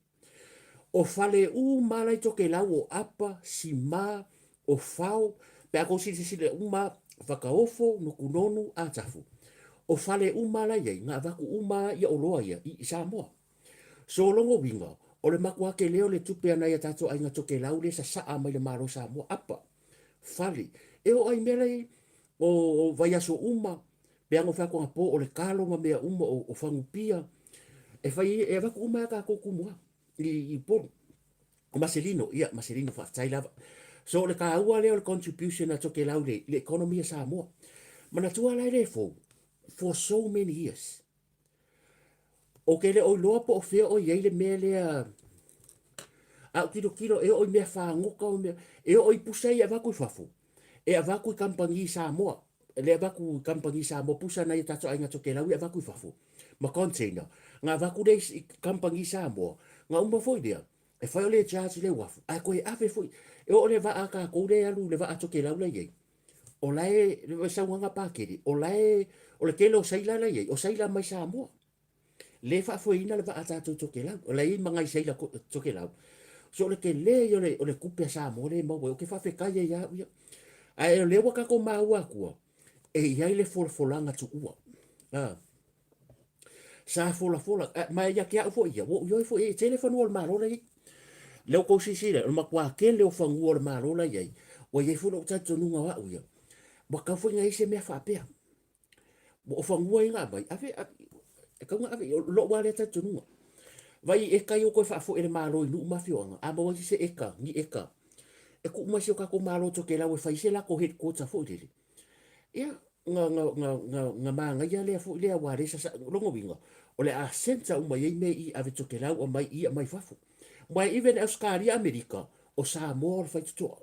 O fale uma la i Tokelau o apa, sima, o fao, pe a tou silasila uma Fakaofo, Nukunonu, Atafu. O fale uma la i ai, na avatu uma ia oloa ia i Samoa. So lona uiga, o le matua tele o le tupe a nai a tatou aiga Tokelau lea sasaa mai le Malo Samoa, apa, fale. E oo ai mea la i o vaiaso uma, pe ana fai atu anapo o le kalo ma mea uma o, o fagupia, e fai e avatu uma e a tatou kumu i, i Upolu. O Maselino, ia, Maselino faafetai lava. So o le taua lea o le contribution a Tokelau i le economy a Samoa. Manatua la e le fou, for so many years, Ou te le o iloa po o fea o i ai le mea lea a ou tilotilo e oo i mea fagota o mea, e oo i pusa ia e avatu i fafo, e avatu i kamupani Samoa, le avatu i kamupani Samoa pusa nai o tatou aiga Tokelau e avatu i fafo ma container, na avatu lea i kamupani Samoa, na uma foi lea, e fai o le charge le uafu, ae toe ave foi, e oo le vaa a tatou lea e alu, le vaa Tokelau la e i ai, o la e, le saunoaga Pakele, o la e, o le tele o sailor la e i ai, o sailor mai Samoa. Le faafoeina le vaa a tatou Tokelau, o la e i ai ma nai sailor Tokelau. So o le tele ia o le tupe a Samoa lea e maua ai, ou te faafetai ai ia au ia. Ae o lea ua tatou maua atua, e i ai le folafolaga tuua. A. Sa folafola, ma ia te au foi ia, ua ou ioe foi e tele fanua o le Malo la i ai. Lea ua tou silasila, o le matua tele o fanua o le Malo la i ai, ua i ai foi lou talitonuga o au ia, ua tatau foi ona i ai se mea faapea. O fanua ia na aumai, ave, ave, e tatau ona ave, o lou lava lea talitonuga. Vaai i eka ia ua toe faafoi e le Malo i nuu ma afioaga, a maua ai se eka, ni eka, e tuu mai si o tatou Malo Tokelau e fai ai se latou headquarter foi lele. Ia, na, na, na, na, na manaia lea foi lea aua lea sa, lona uiga, o le a centre uma i ai mea i ave Tokelau aumai i aumai fafo. Ma even Ausetalia Amerika, o Samoa o le faitotoa.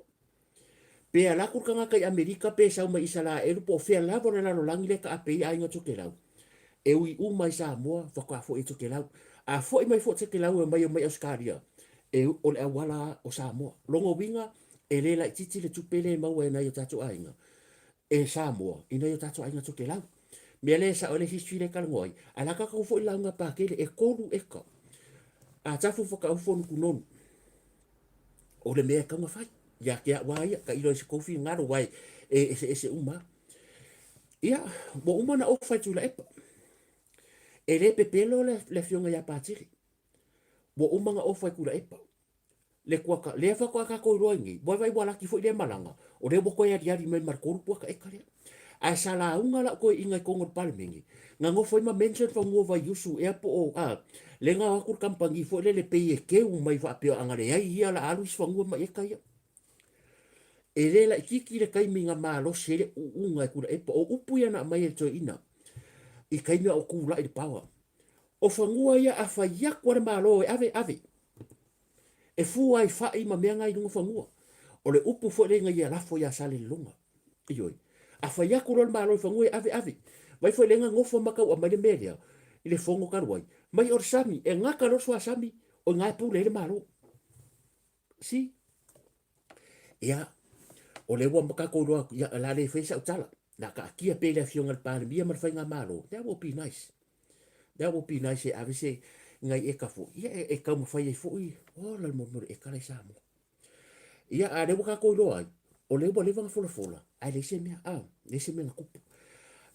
Pe alu atu le tagata i Amerika pe sau mai Isaraelu po o fea lava o le lalolagi lea e taape ai aiga Tokelau, e ui uma i Samoa faatoa foi i Tokelau. A foi mai foi Tokelau e omai mai Ausetalia, e, o le auala o Samoa. Lona uiga, e le laitiiti le tupe lea e maua e nai o tatou aiga e Samoa i nai o tatou aiga Tokelau. Mea lea e sao ai le history lea e talanoa ai, ae la tatou foi lauga Pakele, e 3 eka. A tafu whakaufo nukunonu, o le mea e tau na fai. Ia te au a ia, tailo i se tou finagalo, aua e eseese uma lava. Ia, ua uma ona ofa e Tuilaepa. E le pepelo le, le afioga ia Patele. Ua uma ona ofa e Tuilaepa. Le kuata, lea faatoa tatou iloa ai nei, vaivai ua laki foi lea malaga, o lea ua toe aliali mai ma le 3 kuata eka lea. Ae sa lauga lau toeaina i totonu o le Palemene, na nofo ai ma mention fanua Vaiusu ea po o, a, lea na o atu le kamupani foi lele pei e keu mai faapea ana leai ia o le a alu isi fanua ma eka ia. E le laitiiti le taimi na malosi ai le uuga e Tuilaepa. O upu ia na aumai e le toeaina i taimi a o tulai i le power. O fanua ia a fai atu a le Malo e ave, ave. E fua ai fai ma mea na i luga o fanua. O le upu foi lea ina ia lafo ia Salelologa. Ioe. A fai atu loa le Malo i fanua e ave, ave. Vai foi lea na nofo ma tau aumai le mea lea i le fono talu ai. Mai o le sami, e gata loa le suasami, o i ina e pule ai le Malo. See? Ia, o lea ua tatou iloa atu, ia, o le a le faia sau tala. O le a taatia pea i le Afioga i le Palemia ma le Faigamalo. That will be nice. That will be nice e ave se nai eka foi, ia, e, e taumafai ai foi, ola le mea o le eka la i Samoa. Ia, a lea ua tatou iloa ai, o lea ua leva ona folafola, ae leai se mea, a, leai se mea na tupu.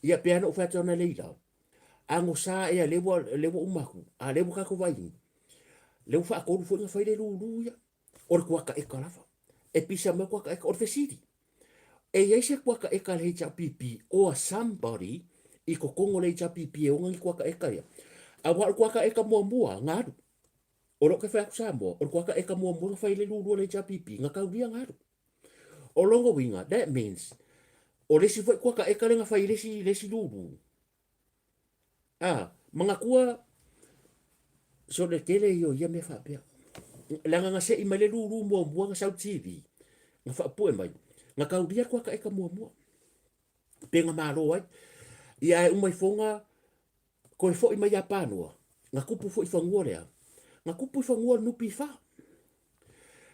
Ia, pei lava ona ou fai atu analeila, agosa ea lea ua, lea ua uma atu, a lea ua tatou vaai, lea ua faatolu foi ona fai le lulu ia. O le kuata eka lava. E pisa mai kuata eka. O le fesili, e i ai se kuata eka a le HRPP or somebody i totonu o le HRPP e ona ni kuata eka ia? Aua o le kuata eka muamua na alu. O lea ou te fai atu Samoa, o le kuata eka muamua na fai le lulu a le HRPP, na taulia na alu. O lona uiga, that means, o le isi foi kuata eka lea na fai i le isi, le isi lulu, A, manatua, so le tele ia o ia mea faapea. Leaga na sei mai le lulu muamua na sau TV, na faapue mai, na taulia le kuata eka muamua. Pe na malo ai. Ia ae uma ifoga, toe foi mai ia Panoa, na tupu foi i fanua lea, na tupu i fanua o le NPF.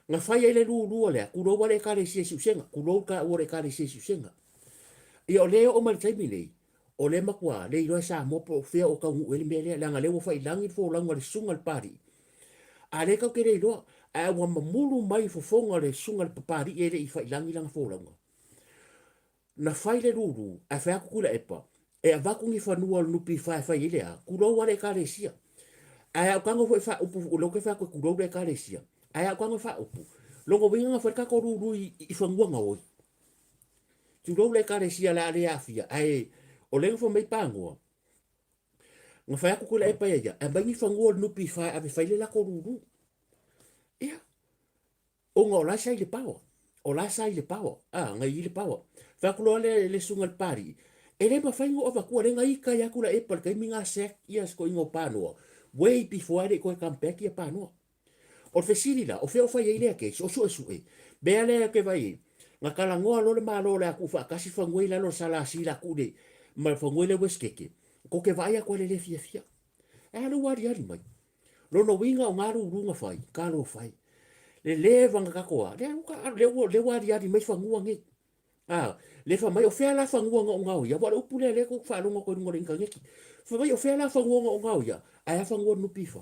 Na fai ai le lulua lea, tulou a le Ekalesia i Siusega, tulou taua o le Ekalesia i Siusega. Ia o lea e oo mai le taimi nei, o lea e matua le iloa e Samoa po o fea o taunuu i ai le mea lea, leaga o lea ua faiilagi le folauga a le susuga i le Papalii. A lea tatou te le iloa, ae ua mamulu mai fofoga o le susuga i le Papalii e le i faiilagi lana folauga. Na fai le lulu, ae fai atu Tuilaepa, e avatu ni fanua o le NPF e fai ai le a? Tulou lava le Ekalesia. Ae a ou tago foi e faaupu, o lea ou te fai atu e tulou le Ekalesia, ae a ou tago e faaupu, lona uiga na fai le tatou lulu i fanua gaoi. Tulou le Ekalesia o le a le aafia, ae o lea na fai mai Panoa, na fai atu Tuilaepa ia ia, aumai ni fanua o le NPF e ave e fai le latou lulu. Ia, Ona o la sa i le power. O la sa i le power. A, na i le power. Fai atu loa le, le susuga i le Papalii, e le mafai ona ou avatua lea na ita ai atu Tuilaepa i le taimi na sack ia si toeaina o Panoa, way before ae le i toe come back ia Panoa. O le fesili la, o fea o fai ai lea case? O suesue. Mea lea ou te vaai ai, na talanoa loa le Malo o le a tuufaatasi fanua i lalo o le SLC la tuu le, ma fanua i le Westgate, tou te vaai atu lava i le le fiafia. Ae a lea ua aliali mai? Lona uiga o galulu na fai, talofa e. Le leva na tatou a, lea ua, lea ua, lea ua aliali mai fanua nei. A, le fai mai, o fea la fanua na o gaoia? Aua o le upu lea lea tou te faalogo atu ai i luga o le initaneti. Fai mai, o fea la fanua na o gaoia? Ae a fanua o le NPF?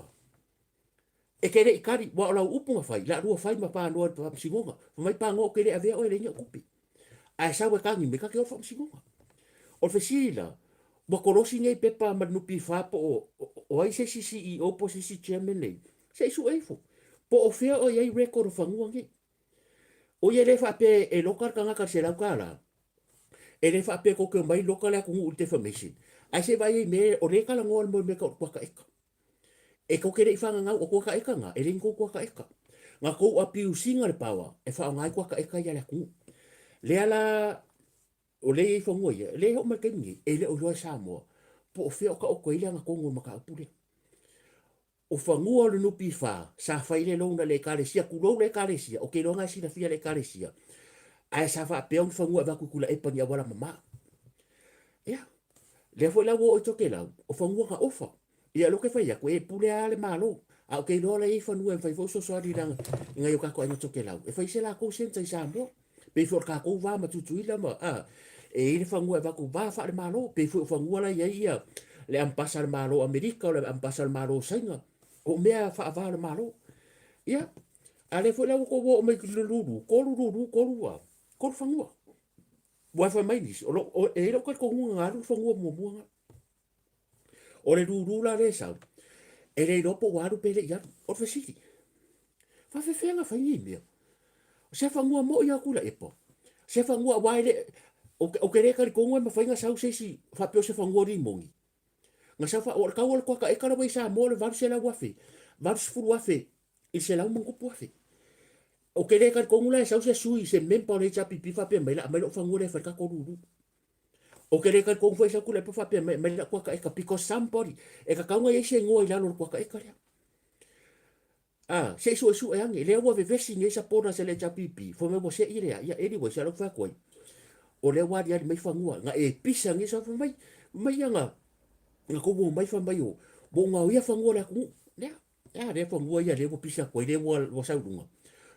E te le i kali, aua o lau upu na fai, la lua fai ma panoa i le faamasinoga. Fai mai panoa ou te le avea oe e leai ni au tupe. Ae sau e tagi mai, ta te o i le faamasinoga. O le fesili la, ua kolosi nei pepa ma le NPF po o, o ai se isi CEO po o se isi chairman nei, se i sue ifo, po o fea o i ai record o fanua nei. O ia le faapea e loka le tagata i le $100, e le faapea tou te omai loka le atunuu i le defamation, ae se i vaai ai i mea, o lea e talanoa le mea o le kuata eka. E kou te le i whangangau o kuaka eka nga, e le ni kou kuaka eka. Nga kou abuse inga le power, e whaonga ai kuaka eka ia le atunuu. Lea la, o lea i fanua ia, lea e oo mai le taimi nei, e le o iloa e Samoa, po o fea o taoto ai le agatonu o le mataupu lea. O fanua o le NPF sa fai le loan a le Ekalesia, tulou le Ekalesia, ou te iloa na e silafia e le Ekalesia, ae sa faapea o ni fanua e avatu i Tuilaepa i ni auala mama. Ia, lea foi la ua oo i Tokelau, o fanua na ofa. Ia o lea ou te fai atu, e pule lava le Malo, ae ou te iloa la e i ai fanua e mafai foi ona fesoasoani i nai o tatou aiga Tokelau e fai se latou centre i Samoa. Pei foi o le tatou va ma Tutuila ma, a, e i ai le fanua e avatu va faale-Malo, pei foi o fanua la e i ai ia le ambasa a le Malo o Amerika, o le ambasa a le Malo o Saina, o mea faava o le Malo. Ia, a lea foi la ua tou oo mai i le lulu, tolu lulu, tolu, a, tolu fanua. Ua fai mai nisi, o lo, o, e i ai lou talitonuga na alu le fanua muamua na. O le lulu la lea e sau, e le iloa po ua alu pe le i alu. O le fesili, faafefea na fai nei mea? O se fanua moi lava Tuilaepa. Se fanua aua e le, ou te le talitonu e mafai ona sau se isi faapea o se fanua limoni. Na sau fa, o le tau o le kuata eka la ua i Samoa o le $800,000, $80,000 i le selau ma ona tupu afe. Ou te le talitonu la e sau se sui, se member o le HRPP faapea mai, la aumai lou fanua lea e fai le tatou lulu. Ou te le talitonu foi e sau Tuilaepa faapea mai, aumai lau kuata eka because somebody, e tatau ona i ai se igoa i lalo o le kuata eka lea. A, se i suesue ane, lea ua vevesi nei supporters a le HRPP, fai mai ua sei lea, ia anyway, sa lau fai atu ai, o lea ua aliali mai fanua, na e pisa nei, sa fai mai, mai ia na, na kou omai fai mai o, ua ou gaoia fanua o le atunuu, lea, lea, lea fanua ia lea ua pisa atu ai, lea ua, ua sau i luga,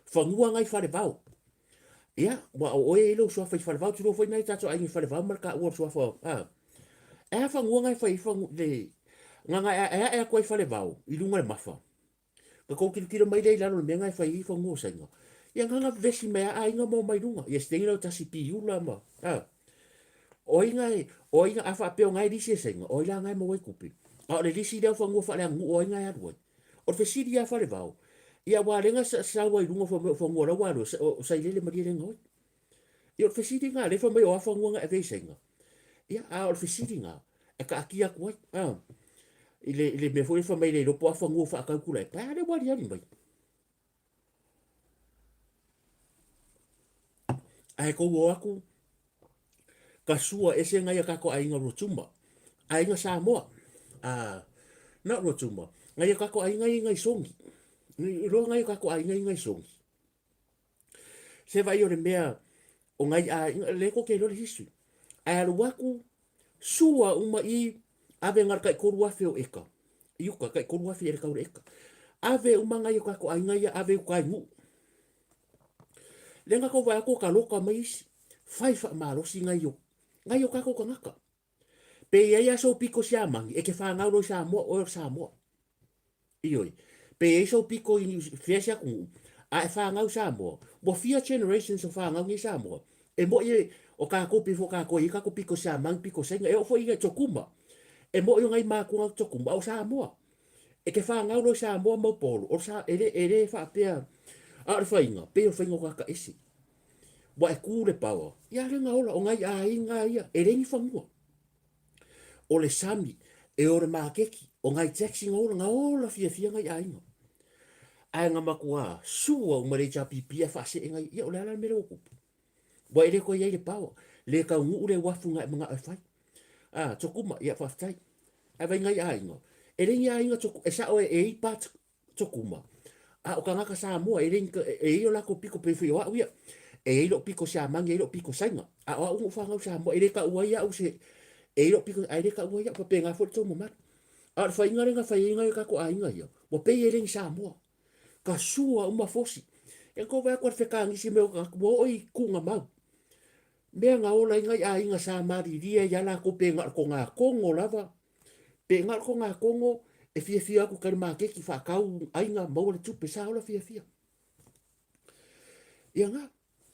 fanua nai Falevao, ia, ua o oe e i ai lou suafa i Falevao, tulou foi nai tatou aiga i Falevao ma le taua o le suafa, a, e a fanua nai fai ai fanua, le, na, na e ae atu ai Falevao i luga o le mafa, Ka kou tilotilo mai lea i lalo o le mea na e fai ai fanua o Saina. Ia na na vevesi mai a aiga ma omai luga. Ia se taimi tasi piula ma a. O ai na e, o ai na a faapea o na e lisi e Saina, o ai la na e maua ai tupe. A o le lisi lea o fanua faaleaganuu o ai na e alu ai. O le fesili ia Falevao, ia aua lea na sau ai i luga fai mai o fanua la ua alu ai, o Sailele Malielegaoi. Ia o le fesili lena, lea fai mai o a fanua na e ave ai i Saina. Ia, a o le fesili lena, e taatia atu ai, a, i le, i le mea foi lea fai mai le iloa po o a fanua ua faatau Tuilaepa, a lea ua aliali mai. Ae tou o atu, ka sua ese nai a tatou aiga Rotuma, aiga Samoa, a, na o Rotuma, nai a tatou aiga ia i nai Songi, iloa nai a tatou aiga ia i nai Songi. Se vaai o le mea o nai aiga, lea tou te iloa le history. Ae alu atu, sua uma i, ave na o le tai 3,000 o eka, i uka, tai 3,000 e le tau le eka. Ave uma nai o tatou aiga ia, ave i uka i Nuu. Lea na tou vaai atu o taloka mai isi, fai faamalosi nai o, nai o tatou tagata. Pe i ai lava sou pito Siamani, e te fanau loa i Samoa, oe o le Samoa. Ioe. Pe i ai sou pito i Niu fea se atunuu, a e fanau i Samoa, ua fia generations o fanau nei i Samoa. E moi e, o tatou pei foi o tatou e i ai tatou pito Siamani, pito Saina, e oo foi i Tokuma. E moi o nai matua na Tokuma, a o Samoa. E te fanau loa i Samoa mau polo, o le sa, e le, e le faapea, a o le faiga, pei o le faiga o tagata ese. Ua e kū le paoa, ia le na ola, o nai aiga ia, e leai ni fanua. O le sami, e o le maketi, o nai taxi na ola, na ola fiafia nai aiga. Ae na matua sua uma le HRPP ae faasee nai, ia o le a la le mea lea ua tupu? Ua e le toe i ai le paoa, le taunuu le uafu na e manao e fai. A, Tokuma, ia faafetai. Ae vai nai aiga, e leai ni aiga Tokuma, e sao e i ai part Tokuma, a o tagata Samoa e le e i ai o latou pito pei foi o au ia. E i ai lou pito Siamani, e i ai lou pito Saina. A o au na ou fanau i Samoa, e le taua ai au se e i ai lou pito ae le taua ai au, faapena foi le tou mamalu. A o le faiga lea na fai ai nai o tatou aiga ia, ua pei e le ni Samoa. Ka sua uma fosi. E tou vaai atu a le fekanisi mai o tagata, ua oo i tuugamau. Mea na ola ai nai aiga sa malilie ai a latou pe na o le togatogo lava Pe na o le togatogo e fiafia atu i kai maketi faatau aiga maua le tupe, sa ola fiafia. Ia na,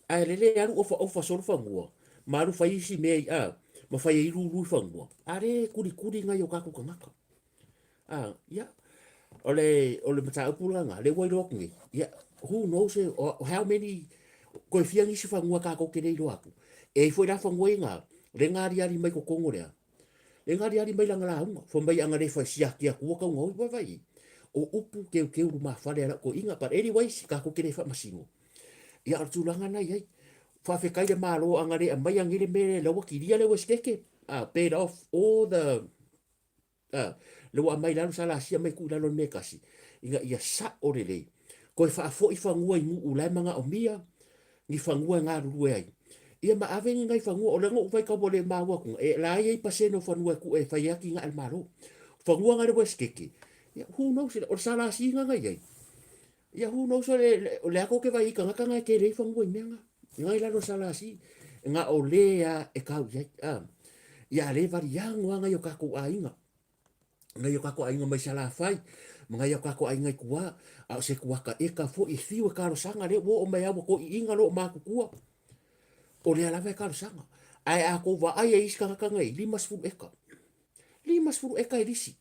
ae lele alu ofa ofa solo fanua, ma alu fai isi mea i a, ma fai ai lulu i fanua. A le kulikuli nai o tatou tagata. A, ia, o le, o le mataupu la na, le ua iloa atu nei, ia, who knows how many, toe fia nisi fanua tatou te le iloa atu. E i ai foi la fanua ia na, le na aliali mai totonu lea, Le na aliali mai lana lauga, fai mai ana le fai siaki atu ua tau gaoi, vaai. O upu keukeu lumafale a lau toeaina, but anyways, tatou te le faamasino. Ia, o le tulaga lena e i ai. Faafetai i le Malo a na le aumaia nei le mea lea, la ua kilia le Uesetete, paid off all the A, lea ua aumai i lalo, sa lasi aumai tuu i lalo i le mea e tasi, ina ia sao lelei. Toe faafoi fanua i nuu la e manaomia ni fanua e galulue ai. Ia ma ave ni nai fanua, o lea na ou vaitau ua le maua atu, e la e i ai pasene o fanua e tuu e fai ai atinae a le Malo. O fanua na i le Uesetete, ia who knows, o le SLC lena na i ai, ia who knows o le a tou te vaai ai i tagata na e tele ai fanua i mea na. Na i lalo o le SLC, na o le a e kau i ai. A, ia a le valiago lava nai o tatou aiga, nai o tatou aiga mai Salafai, ma nai o tatou aiga i tua, a o se tuata eka foi e fiu e talosaga, lea ua oo mai lava ua toeaiina loo matutua, o lea lava e talosaga. Ae a tou vaai i isi tagata nei, 50 eka, 50 eka e lisi.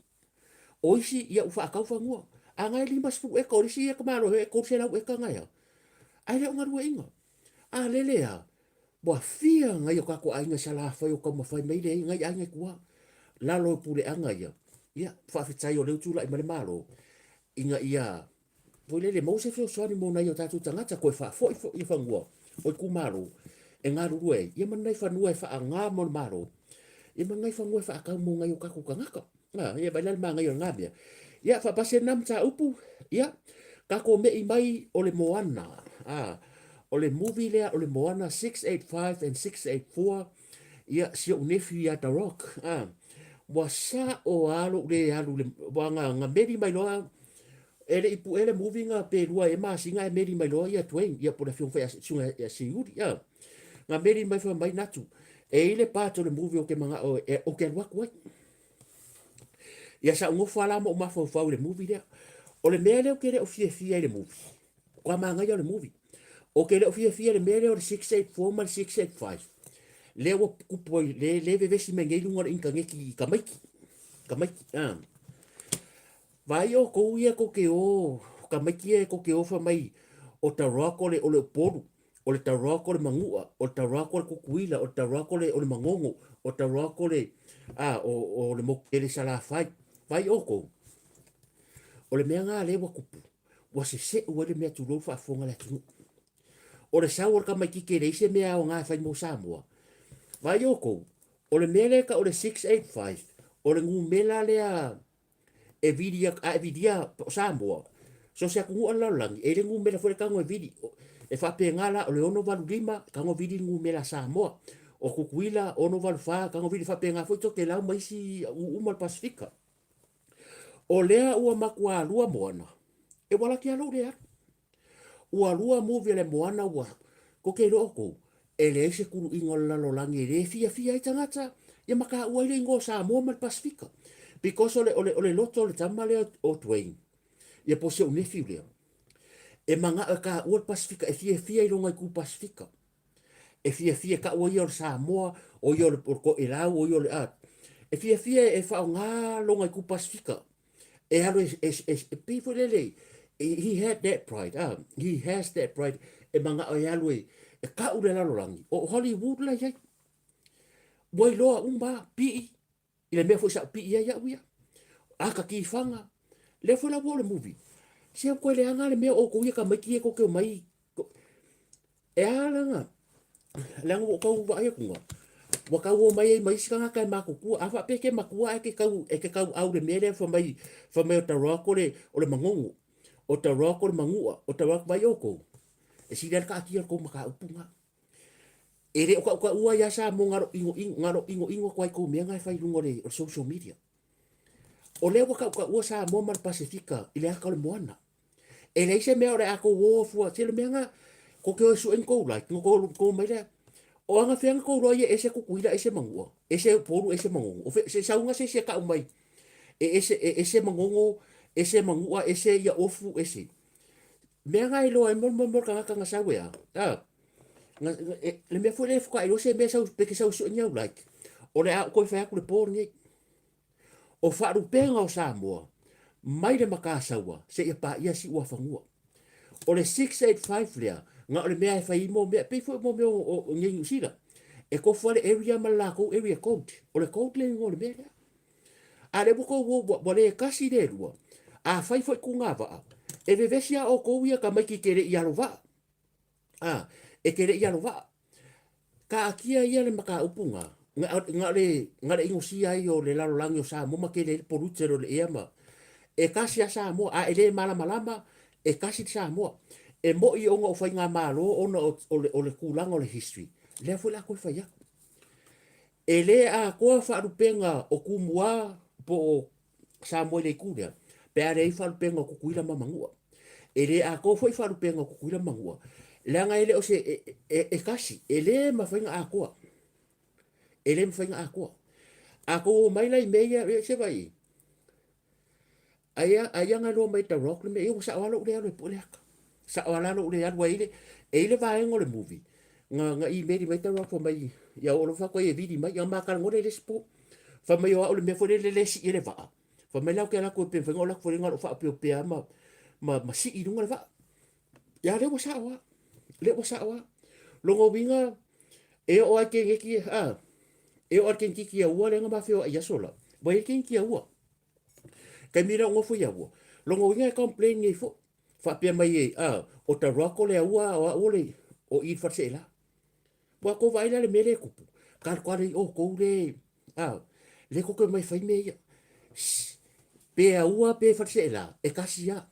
O isi ia ua faatau fanua. A na e 50 eka, o le isi eka malo e 300 eka na ea. Ae le o galueaiina. A lele a, ua fia nai o tatou aiga i Salafai o taumafai mai le nai aiga i tua. Lalo o puleaga ia, ia, faafetai o lea ua tulai mai le Malo, ina ia, foi lele, maua se fesoasoani mo nai o tatou tagata, toe faafoi foi ia fanua o itumalo e galulue ai, ia ma nai fanua e faaaoga mo le Malo, ia ma nai fanua e faatau mo nai o tatou tagata. A, ia vaai la le manaia o lena mea. Ia, faapasi lena mataupu, ia, tatou me'i mai o le Moana. A, o le movie lea o le Moana 685 and 684, ia, si ou nephew ia The Rock, a, ua sao lava lou le alu, ua na meli mai loa, e le i pue le movie na pe lua ea masina ae meli mai loa ia Dwayne, ia po o le afioga foi ia, susuga ia Siuli, a. Na meli mai fai mai Natu, e i ai le part o le movie ou te manao e, ou te alu atu ai. Ia sa ou nofo lava la ma ou mafaufau i le movie lea. O le mea lea ou te le o fiafia i le movie, matua manaia o le movie. Ou te le o fiafia i le mea lea o le 684 ma le 685, lea ua tupu ai, lea, lea e vevesi mai nei i luga o le initaneti i tamaiti, tamaiti, a. Vaai outou ia tou te o, tamaiti ia tou te o fai mai o The Rock o le, o le Upolu, o le The Rock o le Manua, o le The Rock o le Tutuila, o le The Rock o le, o le Manono, o le The Rock o le, a, o, o le motu tele i Salafai. Vaai outou, o le mea lena lea ua tupu, ua seseu ai le mea tulou faafofoga a le atunuu. O le sau o le tamaitiiti e leai se mea aoga e fai mo Samoa. Vaai outou, o le mea lea e tau o le 685, o le numera lea e vili a e vilia o Samoa, so o se atunuu a le lalolagi, e i ai le numera foi lea e tago e vili. E faapena la, o le 685, e tago vili le numera a Samoa. O Tutuila, 684, e tago vili faapena foi Tokelau ma isi atunuu uma o le Pasefika. O lea ua matua lua Moana, e ua laki lava lou le alu. Ua lua movie a le Moana ua koke iloa outou, e leai se kuluiga o le lalolagi e le fiafia ai tagata ia ma taua ai le igoa o Samoa ma le Pasefika. Because o le, o le, o le loto o le tama lea o Dwayne, ia po o si ou nephew lea, e manao e taua le Pasefika, e fiafia i lona itu Pasefika. E fiafia e taua ia o le Samoa, o ia o le, o le Toelau, o ia o le a. E fiafia e faaaoga lona itu Pasefika. E alu e, e, e, e pei foi lele, he had that pride, ah, he has that pride, e manao e alu e, e kau le lalolagi, o Hollywood la i ai. Ua iloa uma, pii, i le mea foi sa ou pii ai au ia. A ka tifaga, lea foi la ua o le movie. Se ua toe leaga le mea o outou ia tamaiti ia tou te omai E a lana, leaga ua ou tau vaai atu na, ua tau omai ai ma isi tagata e matutua. A faapea e te matua ae te tau, e te tauau i le mea lea fai mai, fai mai o The Rock o le, o le Manono, o The Rock o le Manua, o The Rock, vaai outou, e sili lava le taatia o le tou mataupu lena. E le o tautaua ai lava Samoa na o le inoino, na o le inoino atu lava i tou mea na e fai i luga o le, o le social media. O lea ua tautaua Samoa ma le Pasefika i le aka o le moana. E leai se mea o le a tou o fua, se le mea na, ko te o e sue ni tou like, no tou, tou mai lea, o anafea na tou iloa ai e ese Tutuila ese Manua, ese Upolu ese Manono, o fe, se sauga se isi e tau mai, e ese, e ese Manono, ese Manua, ese ia Ofu, ese. Mea na e iloa ai mo, mo, mo le tagata na sau e a, a, na, e, le mea foi lea e faatoa iloa se mea sau, pe te sau e sue ni au like, o le a ou toe fai atu le po lenei. O faalupega o Samoa, mai le Matasaua seia paia Siuafanua. O le 685 lea, na o le mea e fai ai mo mea, pei foi mo mea o nei Niu Sila. E tofu lava le area ma le latou area code. O le code le igoa o le mea lea. A lea ua tou o, ua le tasi le lua. Afai foi kugavaa, e vevesi a oukou ia tamaiti e te le i alovaa. A, e te le i alovaa. Taatia ia le mataupu na, na o le, na o le inosia ai o le lalolagi o Samoa ma tele ai le polluted o le ea ma, e tasi a Samoa, a e le malamalama, e tasi le Samoa. E moi ona o faigamalo ona o le tulaga o le history, lea foi o le a toe fai atu. E le atoa faalupega o Tumua po o Samoa i le itu lea, pe a leai faalupega o Tutuila ma Manua. E le atoa foi faalupega o Tutuila ma Manua, leaga e le o se, e, e, e tasi, e le mafai ona atoa. E le mafai ona atoa. A tou omai la i mea ia, se vaai i ai, Aia, aia na iloa mai e The Rock le mea, ia ua sao lava lou le alu e pue le ata. Sao lava la lou le alu, ai le, e i le vaega o le movie, na, na email mai The Rock fai mai, ia oo loa faatoa e vili mai, ia ma talanoa lea i le isi po. Fai mai o au le mea foi lele le sii ai le vaa. Fai mai la ou te alu atu pe mafai ona ou alu atu foi lele na o lou faaopeopea ma, ma, ma sii i luga le vaa. Ia lea ua sao lava. Lea ua sao lava. Lona uiga, e oo lava i keneti, a, e oo lava i le kenekiti aua lea na ma feoai i aso la, ua i ai le kenekiti aua. Taimi lea ou nofo i Aua, lona uiga e complain nei foi, faapea mai e, a, o The Rock o le Aua a o au o le, o i le Faleseela. Ua tou vaai la i le mea lea e tupu, talu i outou le, a, lea tou te omai e fai mea ia. Shh, pe Aua pe Faleseela, e tasi lava,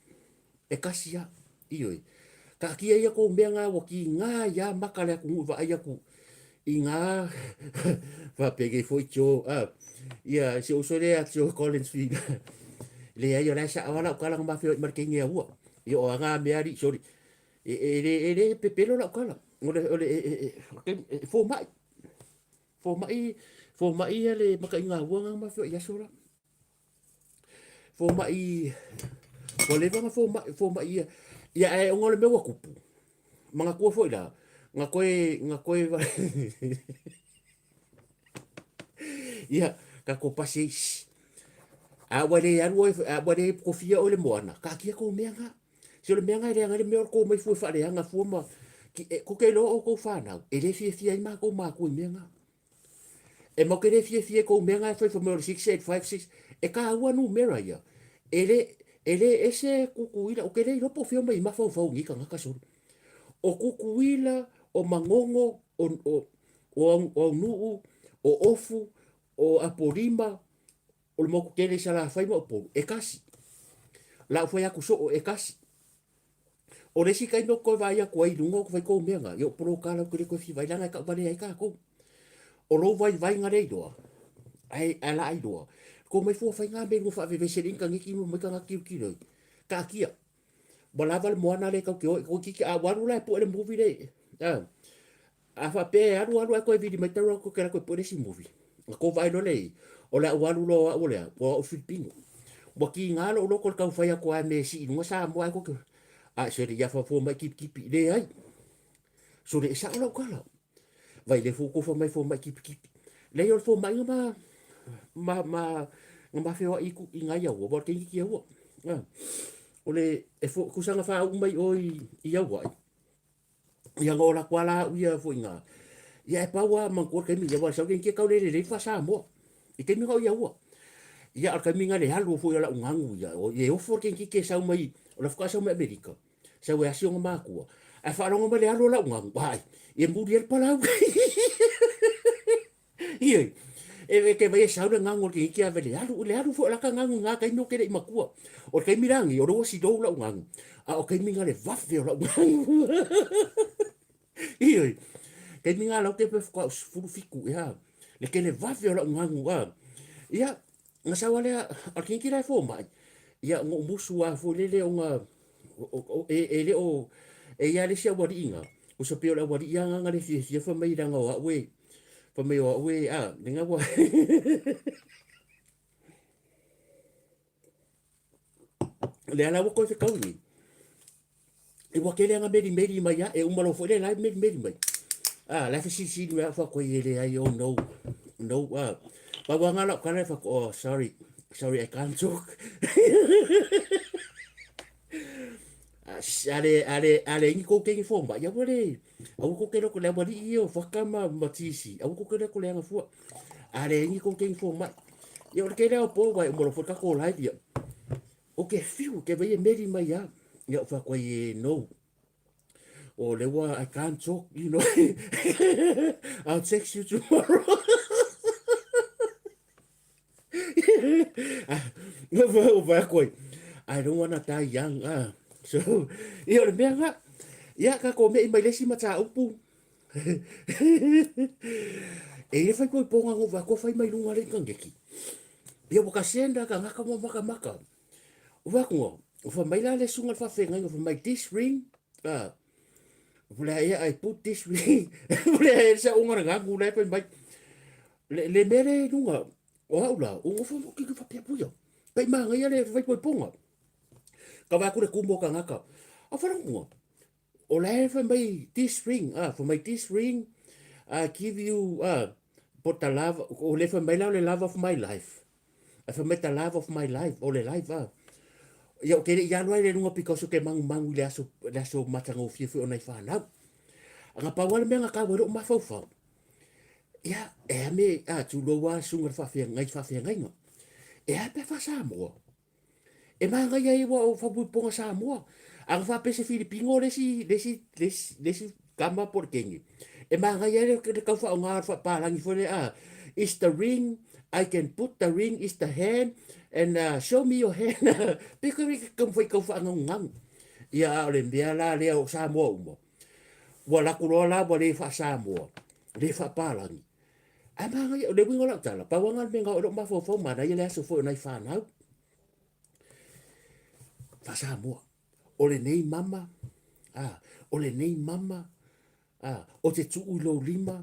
e tasi lava, ioe. Taatia ia tou mea na ua tiga ai lava maka o le atunuu e vaai atu i na faapenei foi Joe, a, ia si ou uso lea ia Joe Collins Fina. Leai, o la e sao lava lau tala na ma feoai ma le teine Aua. Ia o aga mea alii, soli. E, e, le, e le pepelo lau tala. O le, o le, e, e, e, e fomai. Fomai, fomai ia le makaiga Aua na ma feoai i aso la. Fomai, ua leva ona fomai, fomai ia. Ia ae ona o le mea ua tupu, manatua foi la, na toe, na toe ia, tatou pasi ai, shh. A ua le alu oe, a ua le kofia oe i le moana, taatia kou mea na. Se o le mea na e leaga ai le mea o le tou omai fua e faaleaga fua ma, tou te iloa outou fanau, e le fiafia ai matou matua i mea na. E matou te le fiafia i kou mea na e fai fai mai o le 6 8 5 6 e taua numera ia. E le e le ese Tutuila, ou te le iloa po o fea o mai mafaufau o nei tagata solo. O Tutuila, o Manono, o o o Aunuu, o Ofu, o Apolima, o le motu tele i Salafai ma Upolu, e tasi. La ou fai atu soo, e tasi. O le isi taimi ou te toe vaai atu ai i luga ou te fai kou mea na, ia o poloka la ou te le toe fia vaai leaga e tauvalea ai tatou. O lou vaivaiga lea iloa, ae, ae la iloa, kou mai fua fai ngā mea i luga faavevesi i le initaneti ma mai tagata tilotilo ai. Taatia. Ua lava le moana lea tatou te o ai, toeitiiti a ua alu la e pue le movie lea, a, A faapea e alu alu ae toe vili mai talu atu ke alu atu e pue le isi movie. Na kou vaai loa lea i ai, o le a ou alu loa o au o le a, o au Filipino. Ua kiga lou loto i le taumafai atu lava e mea e sii i luga Samoa ae tou te, a sole ia fua mai tipitipi. Leai. Sole e sao lau tala. Vai lea foi ua tou fai mai fua mai tipitipi. Leai o le fomai na ma, ma, ma, na ma feoai i nai aua, ua o le teine aua. O le, e fo, tusa na faauu mai o i, i Auai, Ia na ola atu lava la au ia foi ina. Ia e pau lava manatua le taimi, ia aua sau le taimi tau le lelei le faa-Samoa i taimi na o i Aua. Ia a o le taimi na le alu foi o lau gagu ia, e ofo le teineitiiti e sau mai, o la faatoa sau mai Amerika, sau e asi ona matua, ae faalogo mai le alu o lau gagu, ai, e muli ai le palau. Ioe, e te vai e sau le gagu o le teineitiiti ave le alu, le alu foi o laka gagu i na taimi ou te le i matua. O le taimi la nei, o lea ua silou lau gagu, a o taimi na le vave o lau gagu. Ioe, taimi na la ou te faatoa ou 17 ea, le tele vave o lau gagu a. Ia, na sau lava lea, o le teineitiiti la e fomai, ia na ou musu lava foi lele ona e le o, e i ai lava le isi aualii na, tusa pei o le aualii lava na na le fiafia fai mai leaga o au e, Fai mai o au e, a, le ua. Lea la ua toe fetaui nei. E ua tele anga melimeli mai a, e uma loa foi le live melimeli mai. A, la e fesilisili mai au fai atu ai e leai, oh no, no, a. Pau lava na lau tala e fai atu, oh sorry, sorry I can't talk. A le, a le, a leai ni kou teine fomai, aua le, Aua kou te iloa ko le aualii ia o Faka ma, ma TC, aua kou te iloa ko leaga fua. A leai ni kou teine fomai. Ia o le tele lava o po, aua e uma loa foi le tatou live ia. Ou te fiu, ke vai e meri mai a. Ia ou fai atu ai e no. O le ua I can't talk, you know. I'll text you tomorrow. Ou fai atu ai, I don't wanna die young. Ah. So, ia o le mea nga. Ia, ka ko mei mai le isi mataupu. E i le fai poipoga ngo va ko fai mai lunga le initaneti. Ia ua ka send ka ngaka mo maka maka. O va ko o fa mai la le sunga le faafeagaiga fa mai this ring ah le ia I put this ring le e sa unga le gagu le fai mai le le mea le lunga o au la o ngofo mo ki fa pia puia. Kai manaia le fai poipoga. Ka va ku le kumo ka ngaka. A fa lunga. O la e fai mai this ring, ah, fai mai this ring, I give you, ah, but the love, o le fai mai la o le love of my life. A fai mai the love of my life, o le life, ah. Ia, o ke le i alu ai le lunga because o ke mangumangu i le aso, le aso matagofie foi o nai whanau. Anga pau a le mea nga kau e loo mafaufau. Ia, e a me, ah, tulou a sunga le whaawhea, ngai whaawhea E a pe wha Samoa. E māngai ai ua o Whapuiponga Samoa. A nga whapese Filipino le isi, le isi, le isi, le isi kama po le kenge. E māngai ai le, le kau wha o ngā whapārangi fo le, ah, is the ring, I can put the ring, is the hand, and show me your hand. Pe koe ke kau whai kau wha ngau ngau. Ia a o le mea la lea o Samoa uma. Ua lako loa la ua le wha Samoa, le whapārangi. Ae māngai, o le uiga o lau tala, pau lava le mea o lou mafaufau manaia le aso foi o nai fanau. Faa-Samoa, o lenei mama, a, o lenei mama, a, o te tuu i lou lima,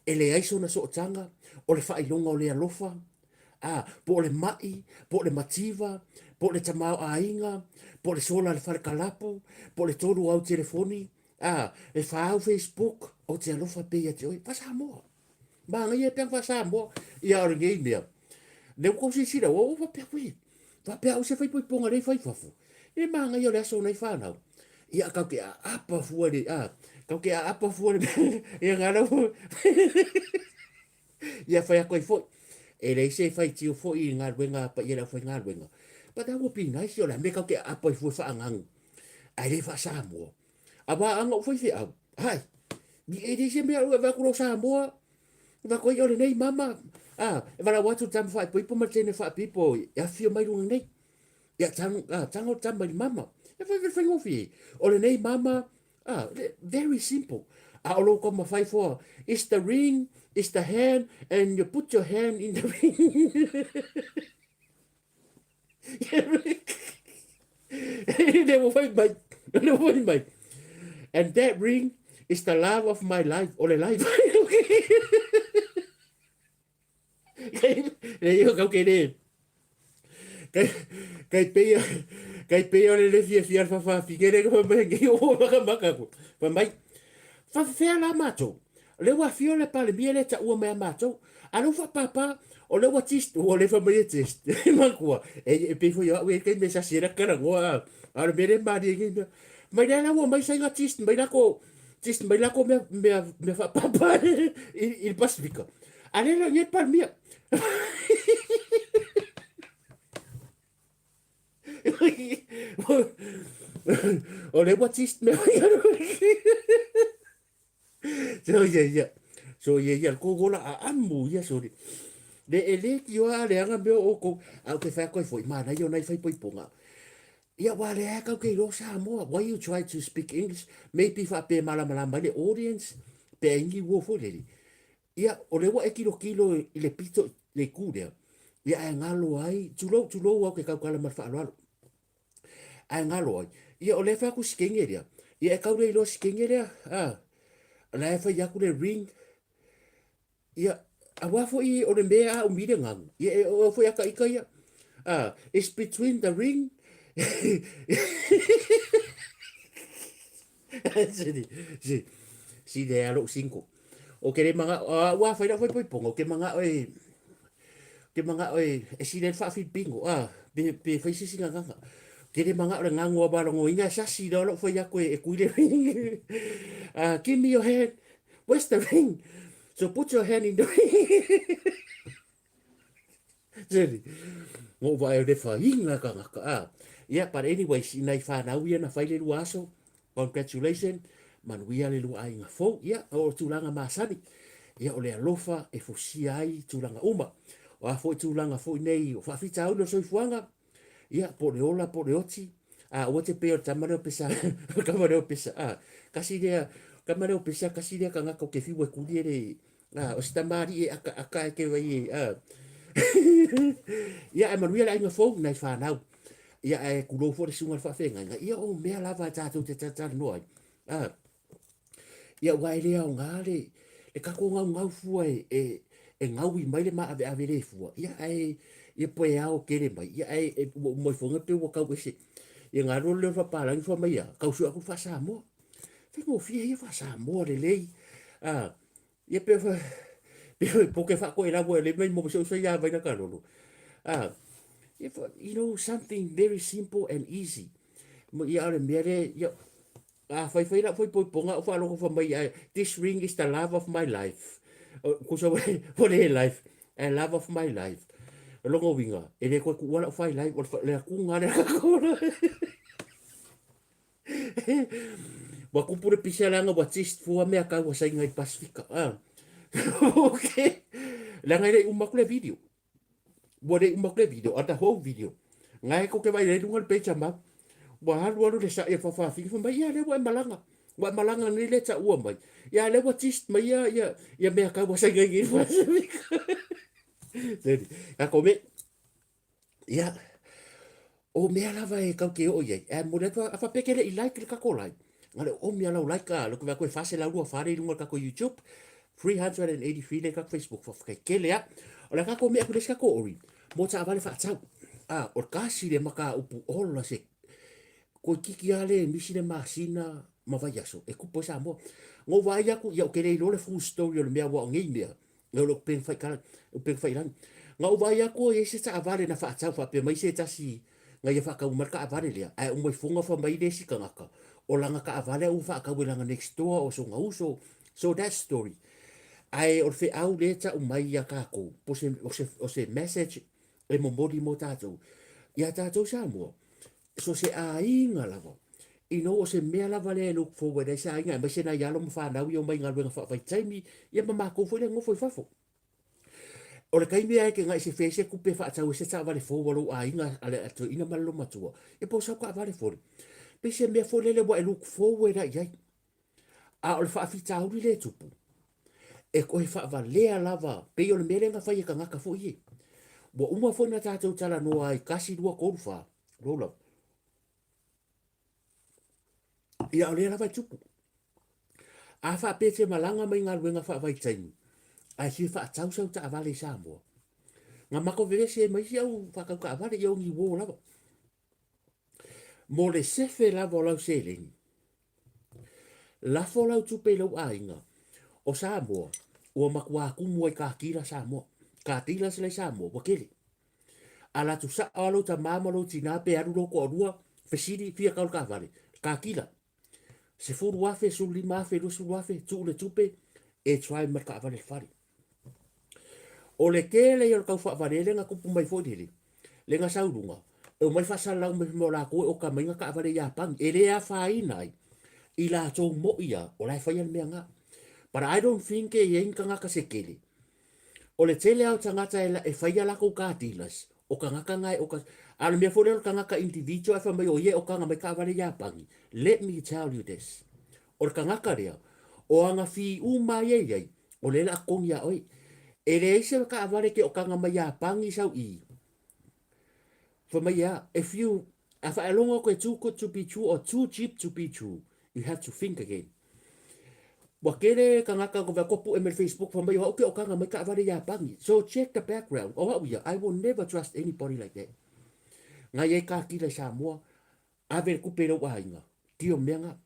e leai sona sootaga, o le faailoga o le alofa, a, po o le mai, po o le mativa, po o le tamaoaiga, po o le sola i le fale kalapu, po o le tolu o au telefoni, A, e wha au Facebook, o te alofa pea ia te oe, wha Samoa. Māngai e pea wha Samoa, ia o lenei mea. Le ua silasila, ua ua pea koe. Wha pea au se whai poipoga lei whai fafo. E māngai o le aso o nei whānau. Ia kau ke a apa fua le, a, kau ke a apa fua le, ia ngā rau. Ia whai ako i foi. E leai se whai tio foi i ngā ruenga pa ia lau whai ngā ruenga. But that would be nice, o la me kau ke a apa i fua whaangangu. Ai le wha Samoa. A wā anga o whai wheau. Hai. Ni e leai se mea au e wā kuro Samoa. Wā koe o le nei mama. A, e wala watu tama wha ipo ma tene wha pipo. E awhio mai runga nei. Ia tang, a, tango tama i mama. E whai whai whai O le nei mama, a, very simple. A o lou koma whai for, it's the ring, it's the hand, and you put your hand in the ring. Le ua fai mai, le ua fai mai. And that ring is the love of my life, o le life. Le ia kau ke le. Kai, kai peia, kai peia o le le fia fia whawhawhi, ke le ka mai ngi o maka maka ku. Fa mai, fa whea la mātou. Le ua fio le palemia le ta ua mea mātou. A le ua pāpā, o le ua tist, o le fa mai e tist. Makua, e, e pei foi au e kei me sa sera kara ngoa, a le mere mari e ngi mea. Mai le la ua mai sainga tist, mai la ko, tist mai la ko mea, mea, mea whapāpā i, i le Pasifika. A le la ngi palemia. O le ua tist mea So ia ia. So ia ia ko gola a amu ia sorry. Le e le ki oa le anga mea o ko au ke whai koe foi mana i ona i whai poiponga. Ia wa le a kau ke ro Samoa. Why you try to speak English? Maybe wha pe malamalama le audience pe ingi wo fo lele. Ia o le ua e kilo kilo i le pito le ku lea. Ia e ngalo ai tulou tulou au ke kau kala ma whaaloalo. Ae ngalo ai. Ia o le whai aku sikenge rea. Ia e kaure i loa sikenge rea. A, la e whai aku le ring. Ia, a wā foi o le mea a umi le ngangu. Ia e o foi aka ika ia. A, it's between the ring. si, si, si le alo sinko. O ke le manga, a ua whai la whai poi ponga, o ke manga e, ke manga e, e si le wha a, pe, pe whai sisi nga nganga. Ke le manga o le ngango a barongo inga sasi la lo whai ako e, e kui le ring. Give me your hand. Where's the ring? So put your hand in the ring. Seri. Na ou vaai le faiga e tagata a. Ia but anyways i nai fanau ia na fai le lua aso, congratulation, manuia le lua aiga fou. Ia o tulaga masani, ia o le alofa e fosia ai tulaga uma. O a foi tulaga foi nei o faafitauli o le soifuaga, ia po o le ola po o le oti, a aua te pei o le tama lea o Pesa, o le tama lea o Pesa, a, kasi lea, tama lea o Pesa, kasi lea tagata ou te fiu e kuli e le, a, o se tamalii e akaaka e te vai e, a. Ia, ae manuia le aiga fou, nai fanau. Ia, ae tulou foi le susuga i le faafeagaiga, ia o mea lava e tatou te talatalanoa ai, a. Ia aua e le aoga le, le tatou gaugau fua e, e, e gaui mai le maaveave le fua, ia ae ia po e ao tele mai, ia ae e, ua uma ifoga pei ua tau ese. Ia na alu lea o le faapalagi fai mai a, tau sue atu le faa-Samoa. Faigofie ia faa-Samoa lelei. A, ia pe fa, pe poke faatoelau e le mai mo se uso ia vai na kalolo. A, ia fa, you know, something very simple and easy. Mo ia o le mea le, ia, A faifai lau faaipoipoga au faalogo fai mai ai, this ring is the love of my life. Kusa ua le life, ae love of my life. O lona uiga, e le toe tuua lau fai life, o le atuga lea Ua tupu le pisa leaga ua twist fua mea tau a Saina i Pasifika. Ah. Okay. Leaga e le i uma atu le video. Ua le uma atu le video, a the whole video. Ngai ko ke vai le lunga le page a mau. Ua alu alu le sa'i a fafafine, fai mai, ia lea ua e malaga. Ua e malaga nei lea taua mai. Ia lea ua twist mai ia, ia, ia mea tau a saina i Pasifika. Seli, kako me, ia, o mea lava e kau ke oo i ai. Ae momoli atu, a faapea ke le i like le kako like. Na le oomi a lau like a, le ku e 424 le i lunga o le kako YouTube, 383 le kako Facebook, faafetai tele a. O le kako mea aku le isi kako ori, mo taavale faatau. A, o le kasi le mataupu ola se toeititi a le misi le masina ma vaiaso e tupu ai Samoa. Na ou vaai atu, ia ou te le iloa le full story o le mea aua o nei mea, o le upega faikala, upega faiilagi. Na ou vaai atu o i ai se taavale na faatau faapea mai se tasi na ia faatau mai le taavale lea, ae uma ifoga fai mai le isi tagata, o lana taavale a ua faatau e lana next door o sona uso. So that story. Ae o le feau lea e tau mai ia tatou, po se, o se, o se message e momoli mo tatou. Ia tatou Samoa, so se aiga lava, you know, o se mea lava lea e look forward ai se aiga, aemaise nai alo ma fanau ia omai i galuega faavaitaimi, ia ma matou foi lea e nofo i fafo. O le taimi lava e te gai sefe ai se tupe e faatau ai se taavale fou a lou aiga, a le toeaina ma le olomatua, ia po o sau taavale foi. Pei se mea foi lele ua e look forward ai i ai. A o le faafitauli lea e tupu, e toe faavalea lava, pei o le mea lea na fai e tagata foi ia. Ua uma foi ona tatou talanoa ai, 1, 2, 3, 4, roll up. Ia, o lea lava e tupu. A faapea e te malaga mai galuega faavaitaimi, ae fia faatau sau taavale i Samoa, na matou vevesi ai ma isi au faatau taavale, ia o ni uo lava. Mo le sefe lava o lau seleni, lafo lau tupe i lou aiga, o Samoa, ua matuā tumu ai car dealer Samoa. Car dealers la i Samoa, ua tele. A alu atu sao lava lou tama ma lou tina pe alu lou toalua, fesili, fia tau le taavale? Car dealer. 10,000, 15,000, 20,000, tuu le tupe, e drive ma le taavale i le fale. O le tele ia o le tau faavalea lea na tupu mai foi lele, le na sau i luga, e omai faasalalau mai mo latou e oka mai na taavale i Iapani. E le afaina ai i latou moi ia o la e faia le mea na. But I don't think e i ai ni tagata se tele. O le tele lava o tagata e, e faia latou car dealers, o tagata na e oka, a o le mea foi lea o le tagata individual ae fai mai o ia e okaga mai taavale i Iapani. Let me tell you this, o le tagata lea, o ana fee uma ia e i ai, O lea o le a totogi ia oe. E leai se taavale ke okaga mai Iapani sau i. Fai mai ea, if you, a faalogo atu e too good to be true or too cheap to be true, you have to think again. Ua tele tagata ua vaai atu pue mai le Facebook fai mai o au ke okaga mai taavale Iapani. So check the background. O au ia, I will never trust anybody like that. Ngai ai car dealer i Samoa, ave le tupe i lou aiga, tio mea nga.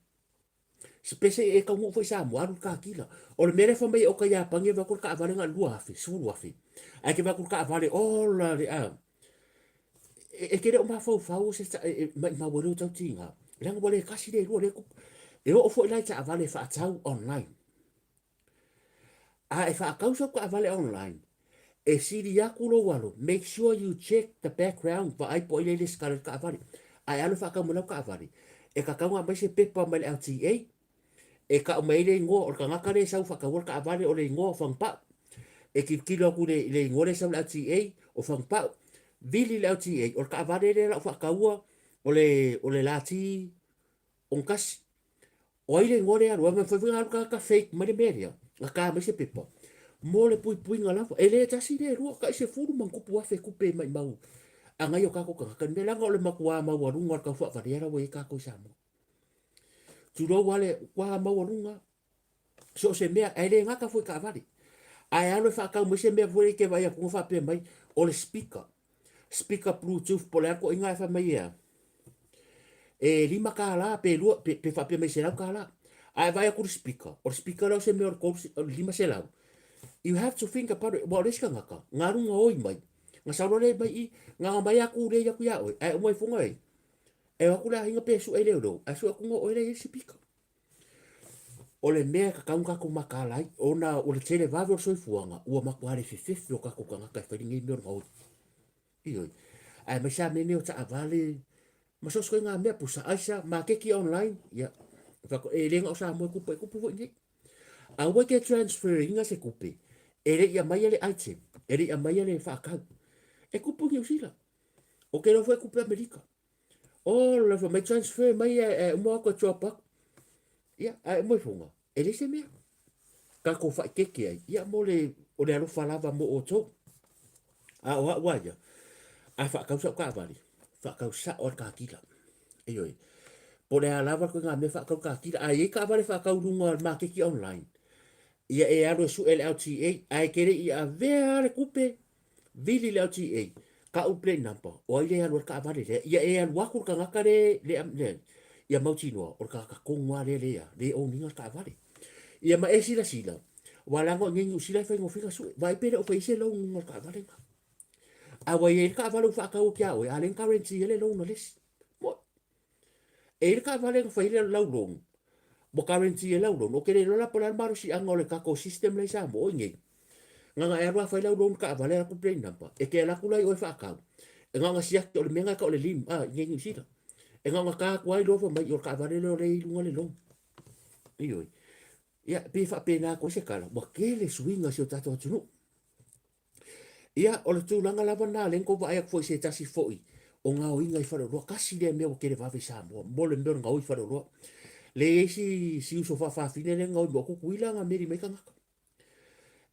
Pese e taunuu foi Samoa, alu i le kakila. O le mea lea fai mai e oka Iapani e vaai atu le taavale na o le 2000, 10,000. Ae ke vaai atu le taavale, ola le a. E, e te le o mafaufau o se e, e, maimau ai lou tautiga. Leaga ua le tasi le lua le kupu. E oo foi la i taavale e faatau online. A e faatau sau taavale online, E sili aku lou alo, make sure you check the background, vaai po o ai lea e lesitala i le taavale. A e alu e faatau mai lau taavale, e tatau ona aumai se pepa mai le LTA e tau mai ai le igoa o le tagata lea e sau e faataua le taavale o le igoa o Fagupau. E tilotilo atu i le igoa lea e sau i le LTA o Fagupau, vili le LTA, o le taavale lea o le a ou faataua o le lati ogatasi. O ai le igoa lea e alu ai? Mafai foi ona alu tagata fake mai le mea lea, na ta mai se pepa mo le puipuiga lava. E le tasi le lua, tai sefulu ma ona tupu afe tupe maimau a nai o tatou tagata i le mea leaga o le matua maualuga o le taufaavalea la ua i ai tatou i Samoa. Tulou lava le matua maualuga so o se mea, ae le gata foi i taavale. Ae alu e faatau mai se mea foi lea e te vaai atu faapea mai o le speaker, speaker bluetooth po o le a le toaiga ae fai mai e a? E $5 pe lua pe faapea mai $100. Ae vaai atu i le speaker, o le speaker lea o se mea o le 500. You have to think about it, aua o le isi tagata, na alu gaoi mai, na sau loa lea mai i, na ona omai lava tulei atu ia oe, ae uma ifo na e, e o atu le aiga pe sue leoleo, ae sue atu na o oe la e i ai le speaker. O le mea e tatau ona tatou mataala ai, ona o le televave o le soifuaga, ua matua le fefefe o tatou tagata e fai lenei mea o le gaoi. Ioe. Aemaise lava mea nei o taavale, ma so o se ituaiga mea, pusa aisa, maketi online, ia, e le na o Samoa e tupu ai, e tupu foi i inei. Aua e te transfer ina se tupe e le i aumaia le item, e le i aumaia le faatau. E tupu i Niu Sila. Ou te iloa foi e tupu i Amerika. Oh, la fai mai transfer mai e uma atu e drop atu. Ia, ae uma ifoga, e leai se mea. Tatou faaeteete ai, ia mo le, o le alofa lava mo outou. A o au a ia, a faatau sau taavale, faatau sao lava i le car dealer. Ioe. Po o le a lava le ituaiga mea faatau i le car dealer. A i ai taavale faatau i luga o le maketi online, ia e alu e sue le LTA, ae te le i avea lava le tupe Vili le LTA, kau plate number, o ai lea e alu ai le taavale lea, ia e alu atu le tagata le, le, le, ia mautinoa, o le tagata tonu lava lea lea, le own ina le taavale. Ia ma e silasila, aua leaga o i inei i Niu Sila e faigofie ona sue, vaai pe le o fai ai se loan i luga o le taavale lena. A ua i ai le taavale ua faatau atu ia oe, a o lea na guarantee ai le loan a le isi. Moe. E i ai le taavale na fai ai lau loan, ua guarantee e lau loan. Ou te le iloa la po o le a le malosiaga o le tatou system lea i Samoa, o i inei, na ona e alu lava fai lau loan taavale alu atu plate number, e te alu atu la i o e faatau, e na ona siaki, o le mea lena e tau o le lim, a, i inei i Niu Sila. E na ona ta atu lava iloa fai mai, o le taavale lea o lea e i luga le loan. Ioe. Ia, e pei e faapena atu ai se tala, ua tele suiga i si o tatou atunuu. Ia, o le tulaga lava lena lea na tou vaai atu foi i se tasi foi o gaoiga i faleoloa. Tasi lea mea ua televave i Samoa, mo le mea o le gaoi i faleoloa. Lea e i ai si, si uso faafafine lea na gaoi mai o Tutuila na meli mai tagata.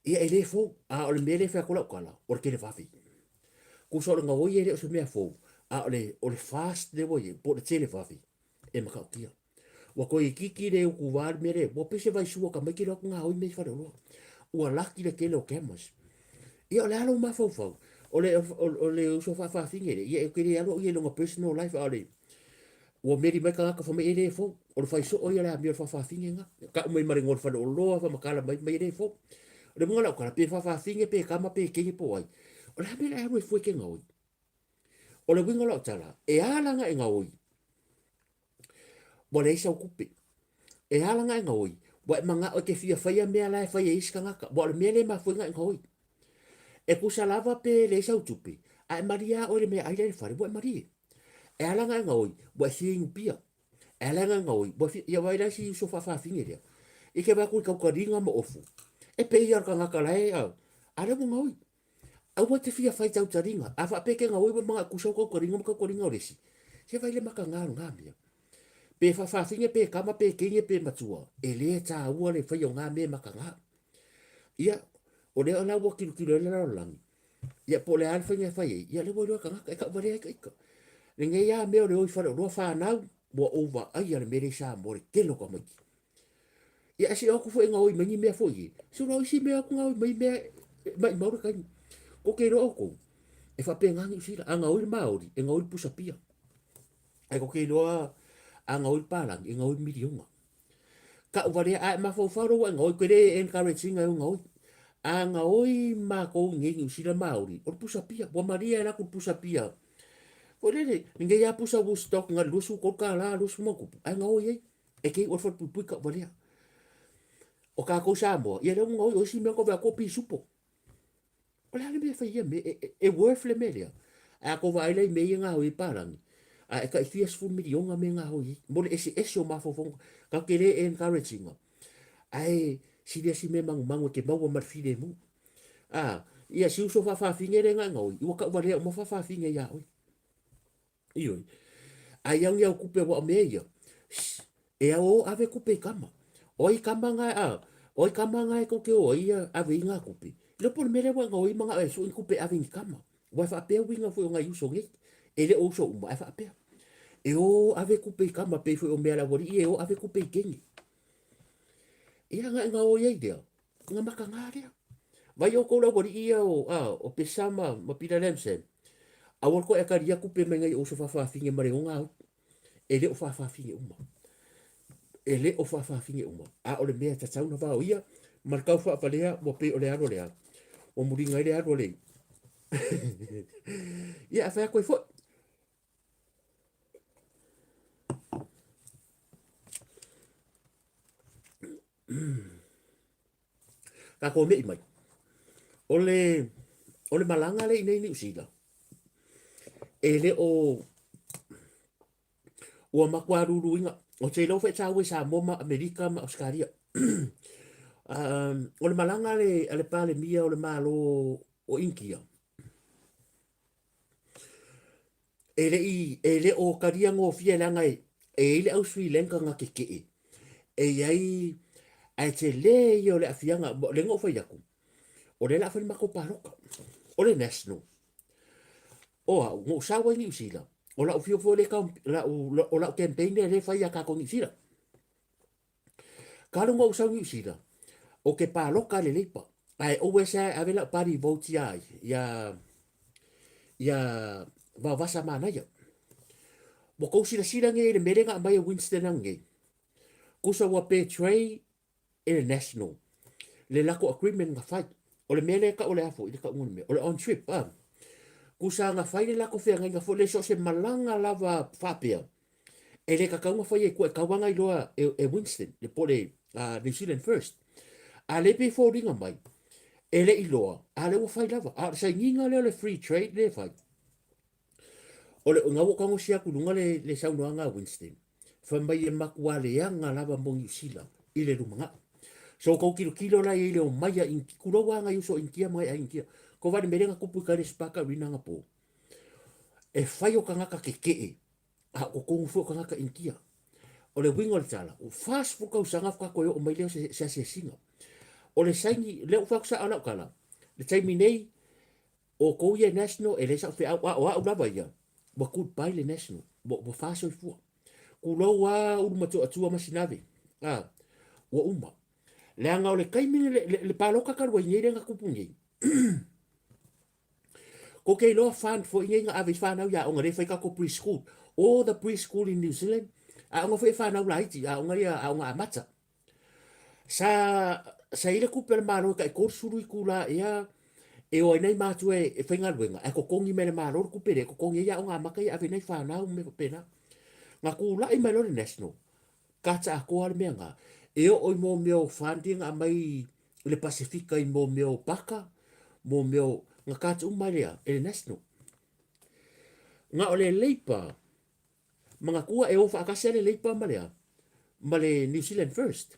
Ia, e le fou, a o le mea lea e fai atu lau tala, o le televave. Tusa o le gaoi e le o se mea fou, a o le, o le fast lea ua i ai, po o le televave, e matautia. Ua toe itiiti le utuva le mea lea, ua pei se vaisua tamaiti loa atu gaoi mea i faleoloa. Ua laki le tele o cameras. Ia o le a lou mafaufau? O le, o le uso faafafine lea, ia ou te le alu au ia i lona personal life, a o le, ua meli mai tagata fai mai e le fou. O le fai soo ia o le amio a le faafafine lena. Tau mai ma le igoa o le faleoloa, faamatala mai, mai e le fou. O le uiga o lau tala, pe faafafine, pe tama, pe teine po o ai, o le a mea o le a alu ai fua e te gaoi? O le uiga o lau tala, e ala ona e gaoi, ua leai sau tupe. E ala ona e gaoi, ua e manao e te fia faia mea la e fai e isi tagata, aua o le mea lea e mafua ai ona e gaoi. E tusa lava pe leai sau tupe, a e malie lava oe i le meaai la i le fale, ua e malie. E ala ona e gaoi, ua e fia inu pia. E ala ona e gaoi, ua e fia, ia vaai la si uso faafafine lea, i te vaai atu i tautaliga ma ofu, e pei lava o le tagata la e, a lea ua gaoi. Aua e te fia fai tautaliga. A faapea e te gaoi ua manao e tusa au tautaliga ma tautaliga o le isi, se fai le mataga o lena mea. Pe faafafine pe tama pe teine pe matua, e le taua le faia o na mea e mataga. Ia, o lea la ua tilotilo ai le lalolagi, ia po o le a le faiga e fai ai, ia lea ua iloa e tagata, e tauvalea ai ita. Lenei lava mea o le o i faleoloa fanau, ua ou vaaia le mea lea i Samoa i le tele o tamaiti. Ia ae se i o atu foi e gaoi mai ni mea foi e. Se o isi mea atu gaoi mai mea e maimau le taimi. Ko te iloa outou, e faapena Niu Sila, a gaoi le Maori, e gaoi le pusa pia. Ae ko te iloa a gaoi le palagi, e gaoi le miliona. Kau valea, a e mafaufau loa ua e gaoi, koe le encourage ina e o gaoi. A gaoi matou i nei Niu Sila Maori, o le pusa pia. Ua malie e latou le pusa pia. Foi lele, lenei lava pusa Woodstock na le $23, 20 ma ona tupu, ae gaoi ai. E kei ua falepuipui ka valea. O kākou Samoa, ia lea ua gaoi o isi mea na ove atu o pisupo. O le a le mea e fai ia mea, e worth le mea lea. Ae a tou vaai la i mea ia e gaoi ai palagi, a e tai fia sefulu miliona mea e gaoi ai, mo le eseese o mafaufauga. Tatou te le encourage ina, ae sili lava si mea manumanu e te maua ma le filemu. A, ia si uso faafafine lea na e gaoi, ua tauvalea uma faafafine ia oe. Ioe. Ai au ni au kupe aua o mea ia, shh, e ao o ave kupe i kama. O ai kama nga a, o ai kama nga e tou te o ai ia ave i nga kupe. Le po le mea lea ua e gaoi manao e sue ni kupe e ave i ni kama. Ua e faapea uiga foi o nai uso nei. E le o uso uma, ae faapea. E o ave kupe i kama pei foi o mea a le aualii e o ave kupe i teine. Ia na e gaoi ai lea, na mataga lea. Vai outou le aualii ia o, a, o Pesa ma, ma Pita Lamson. Aua le toe atalia tupe mai nai uso faafafine ma le oga au. E le o faafafine uma. E le o faafafine uma. A o le mea e tatau na vao ia, ma le tau faavalea ua pei o le alo lea. Ua muliga ai le alo le. Ia, a fai atu ai foi. Tatou me'i mai. O le, o le malaga lea i nei Niu Sila, e le o, ua matua luluina, ou te iloa foi e taua i Samoa ma Amerika ma Ausetalia. O le malaga a le, a le Palemia o le Malo o Initia, E le i, e le o talia gofie leaga e, e i ai le au Sri Lanka na tetee, e i ai, ae tele ia o le aafiaga, o lea na ou fai atu, o lea o le a fai le matou palota, o le National. O au, na ou sau ai Niu Sila, o lau fio foi lea, o lau campaign lea e fai ia tatou Niu Sila. Talu ona ou sau i Niu Sila, ou te paloka i le Labour, ae always lava e ave lau party vote ia ai, ia, ia Vaovasa Manaia. Ua tou silasila nei i le mea lea na aumai e Winston ananei, tusa ua betray e le National le latou agreement na fai. O le mea lea e tau o le a foi, le tauga o le mea, o le on trip, a. Tusa na fai le latou feagaiga foi lea so o se malaga lava faapea, E le tatau ona faia i tua e tau lava iloa e, e Winston, le po le New Zealand First. A lea pei e foliga mai, e le i loa, a lea ua fai lava. A o le sainiga lea o le free trade lea e fai, o le na ua tagosia atu i luga le, le saunoaga a Winston, fai mai e matua leaga lava mo Niu Sila i le lumanai. So tou tilotilo la i ai i le omai a Initia, tulou lava nai uso Initia ma nai aiga Initia, ko vaai le mea lea na tupu i tai i le Spark Arena anapo. E fai o tagata tetee A o totonu foi o tagata Initia. O le uiga o le tala, ua 40 tausaga faatoa toe oo mai lea o se, se asiasiga. O le saini, lea ua fai atu sao lau tala, le taimi nei, o tou ia national, e leai sau feau, a o au lava ia, ua goodbye le national, ua, ua fa soifua. Tulou a Ulumotootua ma Sinave, a, ua uma. Leaga o le taimi, le, le, le palota talu ai nei lea na tupu nei, Ko te iloa fund foi nei na ave i whanau i aoga lea e fai tatou pre-school. All the pre-school in New Zealand, aoga foi e whanau laiti, aoga ia aoga amata. Sa, sa i le kupe a le Malo e tai 30 itula ea e o ai nai mātua e, e faigaluega, ae totogi mai e le Malo le kupe lea, e totogi ai aoga amata ia ave ai nai whanau ma mea faapena. Na tulai mai loa le National, Kata atoa le mea na. E oo i mō mea o fund ia na aumai i le Pasefika i mō mea o paka, mō mea o, na cut uma lea e le National. Na o le Labour, manatua e o faatasi lava le Labour ma le a? Ma le New Zealand First.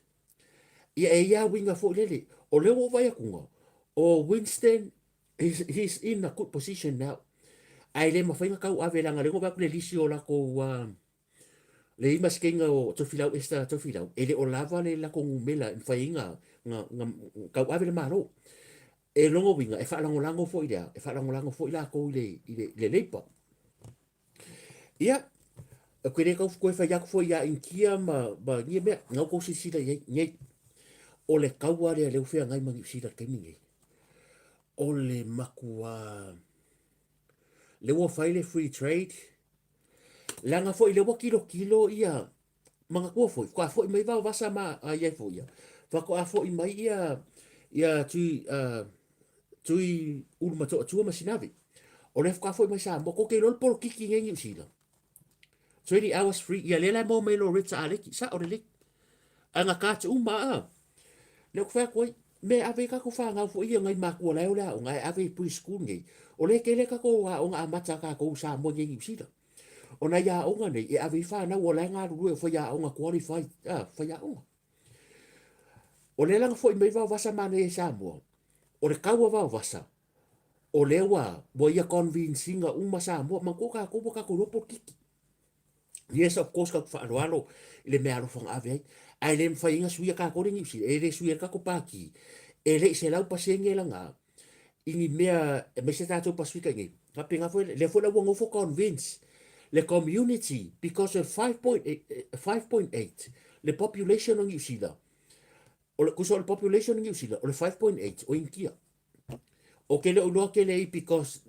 Ia e i ai lava uiga foi lele. O lea ua ou vaai atu, o Winston, he's in a good position now. Ae le mafai ona tauave leaga o lea na ou vaai atu i le lisi o latou Le ima sikeiga o Tofilau Esther Tofilau, e le o lava le lako numela e mafai ai na, na, na tauave le Malo. E lona uiga, e faalagolago foi le a, e faalagolago foi latou i le, i le, i le Labour. Ia, ou te le tau toe fai atu foi ia Initia ma, ma ia mea, na outou silasila i ai, nei. O le kaua lea lea ua feagai ma Niu Sila i le taimi nei, o le matua, lea ua fai le free trade, Leaga foi lea ua tilotilo ia, manatua foi, faatoa foi mai Vaovasa ma a i ai foi ia, faatoa foi mai ia, ia Tui, uh, Tui Ulumotootua ma Sinave. O lea faatoa foi mai Samoa, tou te iloa le polokiki nei Niu Sila. 20 hours free, ia lea la e maua mai Loretta Aleki, sao lelei. Ae na cut uma a. Lea ou te fai atu ai, Mea e ave ai tatou fanau foi ia nai matua la e o le aoga ae ave i pre-school nei, o lea e tele tatou aoga amata a tatou i Samoa nei i Niu Sila. O nai aoga nei e ave ai fanau o la e galulue o faiaoga qualified faiaoga. O lea la na foi mai Vaovasa manaia i Samoa, o le tau a Vaovasa, o lea ua ia convince ina uma Samoa, manatua tatou ua tatou iloa polokiki. Yes, of course, tatou te faaaloalo i le meaalofa na ave ai, ae le mafai ai ona suia tatou le Niu Sila, e le suia ai le tatou Pati, e le i 100% lana i ni mea, aemaise tatou Pasefika i inei, faapena foi, lea foi la ua nofo convince le community because of 5.8 le population o Niu Sila, o le, tusa o le population o Niu Sila, o le 5.8 o Initia. Ou te le o iloa tele ai because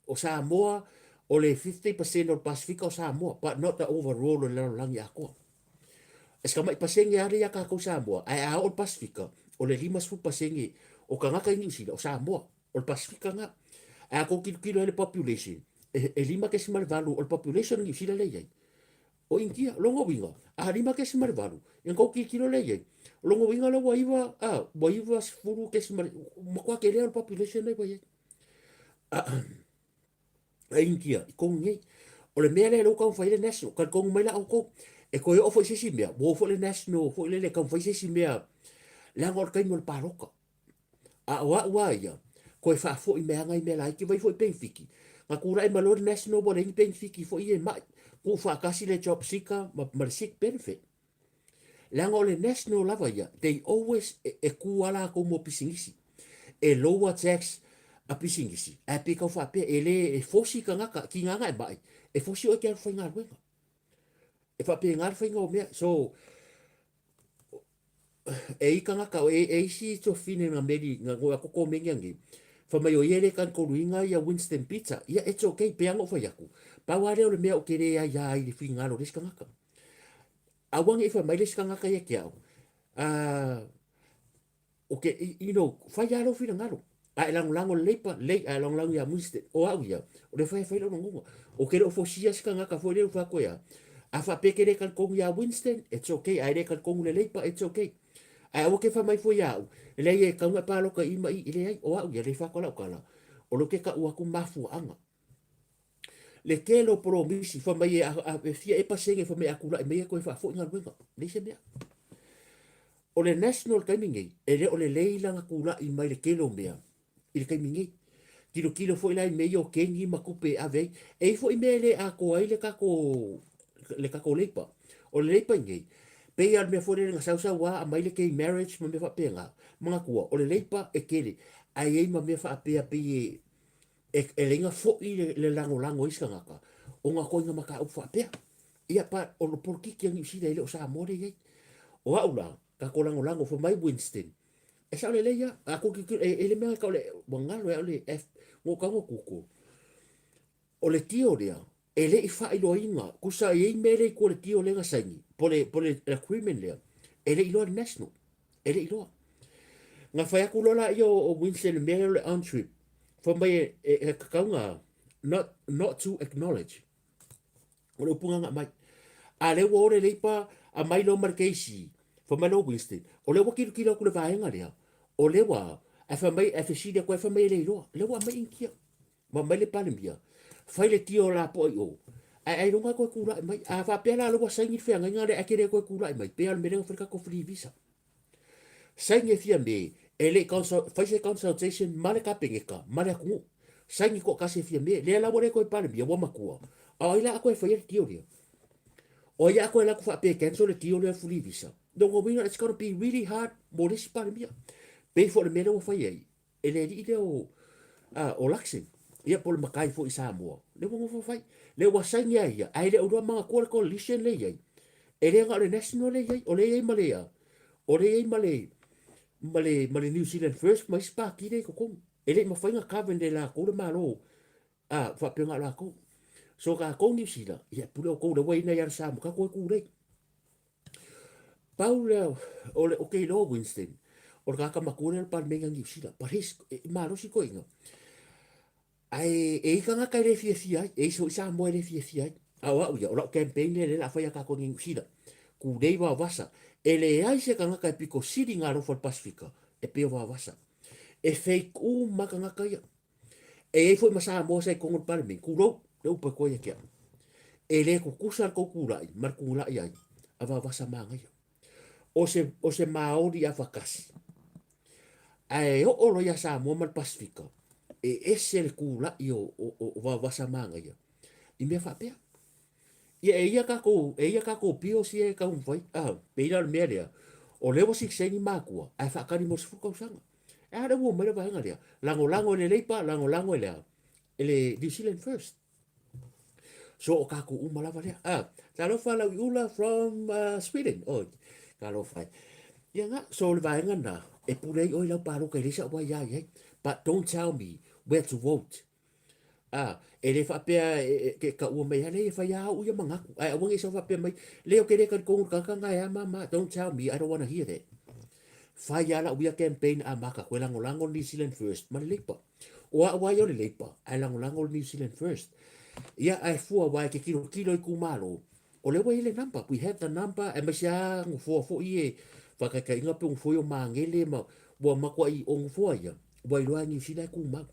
o Samoa o le 50% o le Pasefika o Samoa but not the overall o le lalolagi atoa. E si tamai pasene lava lea ia tatou Samoa, ae a oo le Pasefika, o le 50% o tagata i Niu Sila o Samoa, o le Pasefika lena. Ae a tou tilotilo i ai le population, e 5.8 o le population o Niu Sila lea e i ai. O Initia, o lona uiga, a 5.8, ia ona tou tilotilo lea i ai, o lona uiga lea ua iva, a, ua 90 kesima, ua matua tele lava le population lea ua i ai. A Initia, i tonu nei. O le mea lea lea ua taumafai ai le National, talitonu mai la outou, e toe oo foi i se isi mea, ua oo foi le National foi lele e taumafai se isi mea, leaga o le taimi o le palota. A o au a ia, toe faafoi mai lava nai mea laiti, vai foi penefiti. Na tulai mai loa le National ua leai ni penefiti foi ia e mai, tuufaatasi le job seeker ma le sick benefit. Leaga o le National lava ia, they always, e tu lava latou mo pisinisi. E lower tax a pisinisi, ae pei tau faapea, e le, e fosi tagata, tiga na e mai, e fosi oe e te alu faigaluega. E faapena le faiga o mea. So, e i tagata, e isi tuafafine na meli, na goe atu komeni anei, fai mai o ia e le talitoluina ia Winston Peter. Ia, it's okay, pei lava ona ou fai atu, pau lava lea o le mea ou te le aia ai i le finagalo o le isi tagata. Aua ne i fai mai le isi tagata ia te au, O ke, you know, fai lava lou finagalo. A e lagolago i le Labour, lelei, a e lagolago ia Winston, o au ia, o le fai e fai lou lagona. Ou te le o fosia se tagata foi lea ua fai atu e a, a faapea e te le talitonu ia Winston, it's okay, a e le talitonu i le Labour, it's okay. Ae aua ke fai mai fua ia au, e leai e tatau ona e palota i i ma i, e leai, o au ia, lea e fai atu lau tala, o lea ou te tau atu mafuaaga. Le tele o polomisi, fai mai e fia ea pasene fai mai a tulai mai e toe faafoi galuega. Leai se mea. O le national taimi nei, e le o lelei lana tulai mai le tele o mea i le taimi nei. Tilotilo foi la i mea ia o keni ma tupe e ave ai. E i ai foi mea e le atoa ai le tatou le tatou Labour. O le Labour nei, pei lava o le mea foi lele na sau sau lava aumai le gay marriage ma mea faapena. Manatua, o le Labour e tele, ae i ai ma mea faapea pei e e leai na foi le lagolago a isi tagata ona koina mataupu faapea. Ia pa o le polokiki a Niu Sila e le o Samoa lea e i ai. O au la, tatou lagolago fai mai Winston, e sao lelei lava, a tou tilotilo, e le mea e tau le, ua galo ia au le F, ua ou tago Google. O le deal lea, e le i faailoaina, tusa e i ai mea lea i tua o le deal lea na saini, po o le agreement lea, e le i iloa e le National. E le i iloa. Na fai atu loa laia o Winston i le mea lea o le UNDRIP, fai mai e tatau ona not to acknowledge. O le upu lena na aumai. A lea ua o le Labour aumai loa ma le KC, fai mai loa Winston, o lea ua tilotilo atu i le vaega lea, o lea ua, ae fai mai, ae fesili atu ai fai mai e le iloa. O lea ua aumai Initia. Ma mai le Palemia, fai le tio lapoa i o, ae ailoga e toe tulai mai. A faapea la o lea ua saini le feagaiga lea ae te le toe tulai mai, pei lava o le mea lea na fai le tatou free visa. Saini e Fiame, e le i fai se consultation ma le Kapeneta, ma le atunuu. Saini toatasi e Fiame, lea la ua le toe Palemia, ua matua. A o ai la a toe faia le tio lea? O ai a toe alu atu faapea e cancel le tio lea free visa? Lona uiga, it's gonna be really hard mo le isi Palemia. Pei foi o le mea lea ua fai ai, E le alii lea o, a, o Luxon, ia po o le matai foi i Samoa, lea ua nofo fai. Lea ua saini a ia, ae le o iloa manatua le coalition lea e i ai. E le na o le National lea e i ai, o lea e i ai ma le, o lea e i ai ma le, ma le, ma le New Zealand First ma isi pati lea i totonu. E le i mafai ona govern e latou le Malo, a, faapea na o latou. So tatou Niu Sila, ia e pule outou, lea ua i ai nai ala Samoa, tatou e tulei. Pau lea o le, ou te iloa Winston, o le tagata matua lea o le Palemene a Niu Sila, but he's, e malosi toeaiina. Ae e i ai tagata e le fiafia ai, e i ai foi Samoa e le fiafia ai. A o au ia, o lau campaign lea lea o le a fai ia tatou i Niu Sila. Kūlei vaovasa. E leai se tagata e pito sili ona alofa i le Pasefika. E pei o Vaovasa. E fake uma tagata ia. E i ai foi ma Samoa sa i totonu o le Palemene, tulou le upu e toa ia te au. E le tutusa le tou tulai ma le tulai ai a Vaovasa manaia. O se, o se Maori afatasi, ae oo loa ia Samoa ma le Pasefika, e ese le tulai o, o, o Vaovasa manaia i mea faapea. Ia e ia tatou, e ia tatou bills ia e taumafai, ah, pei la o le mea lea, o lea ua sikisaini matua, ae faatali mo le 10 tausaga. E a lea ua omai le vaega lea, lagolago e le Labour, lagolago e le a, e le New Zealand First. So o tatou uma lava lea. Ah, talofa Lauiula from Sweden. Oh, talofa e. Ia nga, so o le vaega na, e pule ai oe i lau palota e leai sa'u aia i ai. But don't tell me where to vote. A, e le faapea e, e, e taua mai, a leai e fai lava au ia manatu. Ae aua ne i sau faapea mai, leai ou te le talitonu i le tagata lena e a mama, don't tell me, I don't wanna hear that. Fai lava lau ia campaign amata, koe lagolago le New Zealand First ma le Labour. O au lava ia o le Labour, ae lagolago le New Zealand First. Ia, ae fua aua e te tilotilo i itumalo, o lea ua i ai le number, we have the number, aemaise lava nofoa foi ia e faataitaiga pei o nofoa ia o Magele ma ua matuai o nofoa ia, ua iloa e Niu Sila e tumau.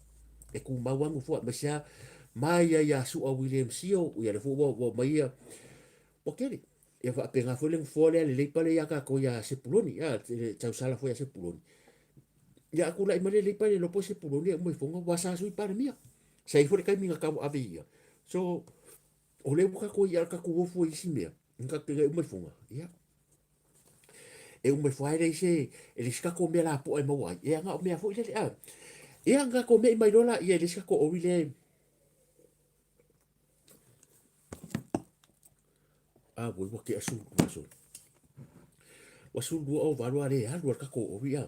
E tumau lava nofoa, aemaise lava mai ai ia Su'a William Sio, ia lea foi ua ua omai ia, ua tele. Ia faapena foi le nofoa lea le Leipa lea ia tatou ia Sepuloni, a, le tausala foi ia Sepuloni. Ia a tulai mai le Leipa le iloa po o Sepuloni e uma ifoga, aua sa Sui Palemia. Sa i ai foi le taimi na tauave ia. So, o lea ua tatou i ai a o le tatou o fua i isi mea, e uma ifoga, ia. E uma ifo lava e leai se, e leai se tatou mea lapoa e maua ai. Ia na o mea foi lele, a. Ia, na tatou me'i mai loa laia e leai se tatou ori lea e, a ua ua tea 12 soli. Ua 12 o valu a le alu a le tatou ori a.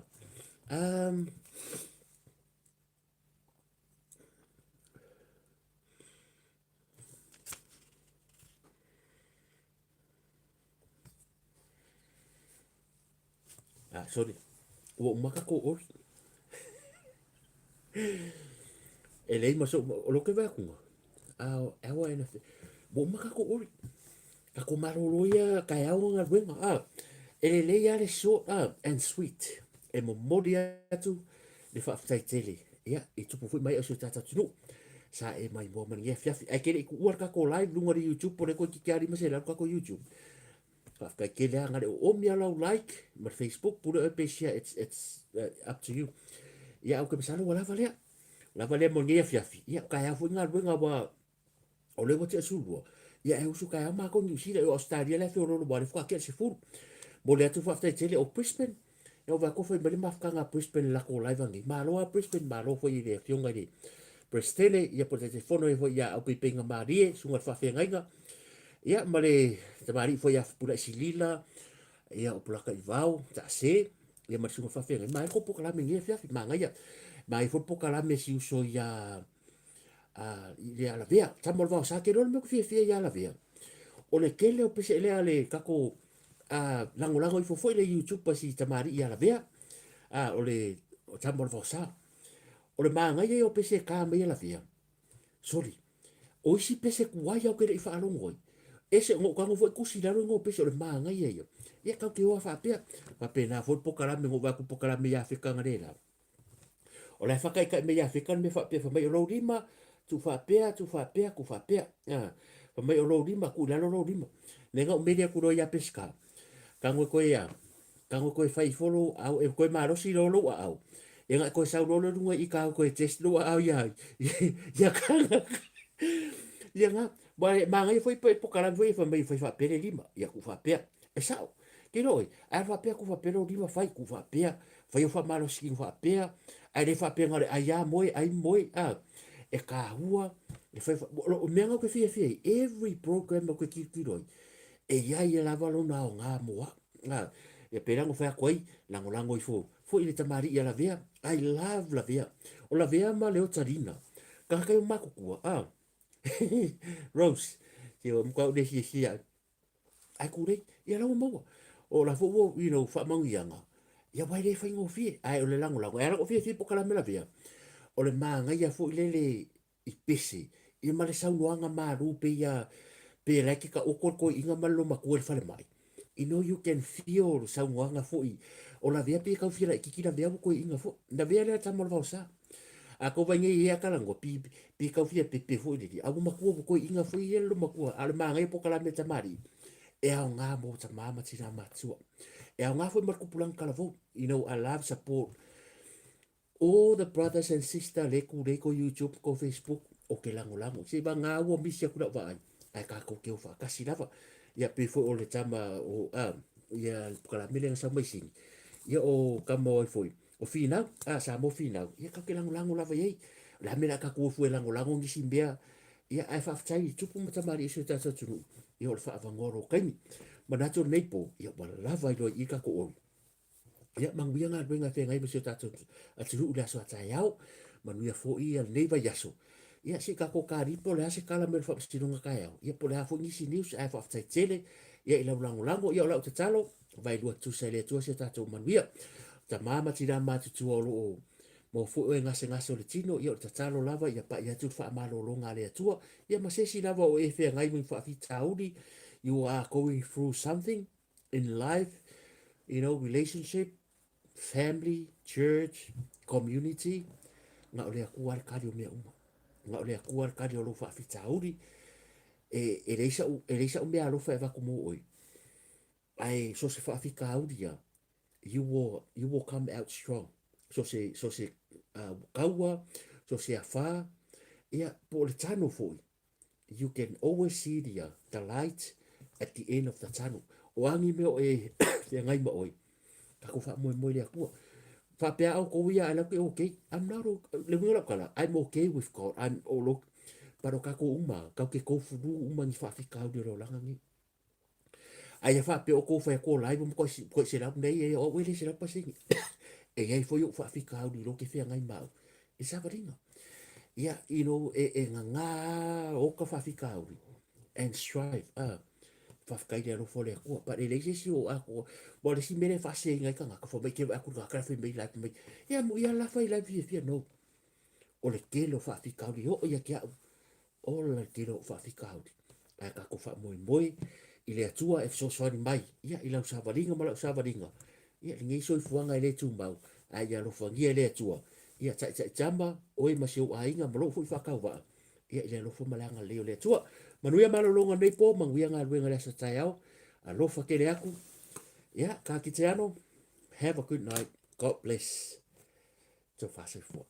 Ah, sorry. Ua uma tatou ori. E leai ma so'u, o lou ke vaai atuga, hour and a, ua uma tatou ori. Tatou malolo ia taeao ma galuega, ah. E lelei lava le short and sweet. E momoli atu le faafetai tele, ia, i tupu foi mai au si o tatou atunuu. Sa e mai moa ma lenei afiafi. Ae ke le i tuua le tatou live luga o le YouTube, po o lea toeitiiti lava 500 le tatou YouTube. Faafetai tele lava, na o le oomi lava lau like ma le Facebook, pule oe pe share, it's up to you. Ia, ou te masalo ua lava lea. Lava lea mo lenei afiafi. Ia, o taeao foi galuega ua o lea ua tea 12. Ia, e usu taeao matou i Niu Sila, o Ausetalia la e feoloolo aua o lea faatoa tea le 10. Momoli atu le faafetai tele o Brisbane. Ia, ua vaai atu fai mai le mafutaga a Brisbane i le latou live anei. Malo lava Brisbane, malo foi i le afioga i le Peresetene, ia po o le Taitaifono ai foi ia Aupeipeiga Malie, susuga i le faafeagaiga. Ia, ma le tamalii foi ia Fepuleai Silila, ia o Pulaka Ivao, Taase, ia ma le susuga i le faafeagaiga. Manaia le tou polokalame i lenei afiafi, manaia. Manaia foi le polokalame a si uso ia i le Alavea, tama o le Vaosa, te iloa le mea ou te fiafia ai ia Alavea, o le tele o pese lea a le tatou lagolago ifo foi le YouTube a si tamalii ia Lavea, o le tama o le Vaosa. O le manaia ia o pese e ta mai e Lavea, soli, o isi pese tuai lava ou te le i faalogo ai, ese ona ou tago foi tusi i lalo igoa o pese, o le manaia ia. Ia tatou te o lava faapea. Faapena foi le polokalame na ou vaai atu i le polokalame ia Feka analeila. O la e whakaikai mai ia Feka le mea faapea, fai mai o lou lima, tuu faapea, tuu faapea, tuu faapea. Fai mai o lou lima, tuu i lalo lou lima. Me na ou meli atu loa ia Pesika, tago e koe ia, tago e koe fai ifo lou aao, e koe malosi loa lou aao. Ia na e koe sau loa lea i luga i i ka koe test lou aao ia, ia kanga. Ia nga, wa e manaia foi pe pokalame foi e fai mai fai faapea le lima, ia tuu faapea. E sao, ke iloa oe, ae alu faapea tuu faapea lou lima fai, tuu faapea, fai au faamalositino faapea, ae le faapea na o le ai lava moe, ai moe, a. E kāua, e fai, o mea na ou te fiafia ai, every program ou te tilotilo ai, e i ai lava lona aoga mo au. A, ia pei la ona fai atu ai, lagolago ifo foi i le tamalii ia Lavea, I love Lavea. O Lavea ma Leotalina, tagata ia o matutua, a. Rose, se ua matua ou le fiafia au. Ae tulei, ia la ua maua. O la foi ua, you know, faamanuiaga, ia aua e le faigofie, ae o le lagolago. E ala ona ou fiafia i polokalame lavea, o le manaia foi lele i pese, ia ma le saunoaga malu pei a, pei o la e te taoto le toeaina ma le loomatua i le falemai. You know, you can feel le saunoaga foi o lavea pe tau fia laititi lavea ua toeaina foi. Lavea lea tama o le vaosa. A tou vai nei ea talanoa pi pe tau fia pepe foi lele. A ua matua ua toeaina foi ia le matua. A o le manaia polokalame a tamalii e aoga mo tama ma tina matutua. E aoga foi ma le tupulaga talavou. You know, I love support all the brothers and sister le ku le ko YouTube ko Facebook o ke lagolago se va ngā ua misi aku lau vaai ae kākou ke o whaakasi lava ia pe foi o le tama o a ia le pukalame le sau mai sini ia o kama oi foi o finau a sa mo finau ia ka ke lagolago lava iai la me la ka ku fu e lagolago nisi mea ia ae faafetai i tupu ma tamalii o si o tatou atunuu ia o le faaavanoa o lou taimi manatu o lenei po ia ua lava i loa i i tatou oli Ia, manuia galuega e feagai ma si o tatou atunuu i le aso a taeao. Manuia foi ia lenei vaiaso. Ia, se i tatou tali po o le a se tala mai o le faamasinoga taeao. Ia, po o le a foi nisi news, ae faafetai tele ia i lau lagolago. Ia, o lau tatalo, vaelua tutusa e le Atua si o tatou manuia. Tama ma tina matutua o lo o maua foi oe gasegase o le tino, ia o le tatalo lava ia pai atu le faamalologa a le Atua. Ia ma se isi lava o e feagai ma ni faafitauli, you are going through something, in life, you know, relationship, family, church, community, na o le Atua le kali o mea uma. Na o le Atua le kali o lou faafitauli, e, e leai sa'u, e leai sa'u mea alofa e avatu mo oe. Ae so se faafitauli ia, you will, you will come out strong. So se, so se uh, kaua, so se afā, ia, po o le tano foi, you can always see the, uh, the light at the end of the tunnel. O a ni mea o e feagai ma oe, tatou faamoemoe i le Atua. Faapea au kou ia, I like it okay. I'm not okay. Le uiga o lau tala, I'm okay with God. I'm all okay. But o tatou uma, kau ke koufulu uma ni faafitauli o le olaga nei. A ia faapea o kou fai atu o live ma koe selau nei e o au e le 100%. E iai foi ou faafitauli lo ke feagai ma au. E savaliga. Ia, you know, e, e ngagā o ka faafitauli and strive. Ah, faafetai le alofa o le Atua. But e leai se isi o ako, ma o le isi mea lea e faaseseina ai tagata, fai mai ke vaai atu le tagata la fai mai live mai, ia mu ia la fai live fiafia, no. O le tele o faafitauli e oo ia te au, Ola le tele o faafitauli. Ae tatou faamoemoe i le Atua e fesoasoani mai ia i lau savaliga ma lau savaliga ia lenei soifuaga e le tumau, ae ia alofagia e le Atua ia taitai tama oe ma si ou aiga ma lou foi faatauvaa ia i le alofa ma le agalelei o le Atua. Manuia malologa o lenei po, manuia galuega i le aso taeao. Alofa tele atu. Ia, ka kite ano. Have a good night. God bless. Tau faasoifua.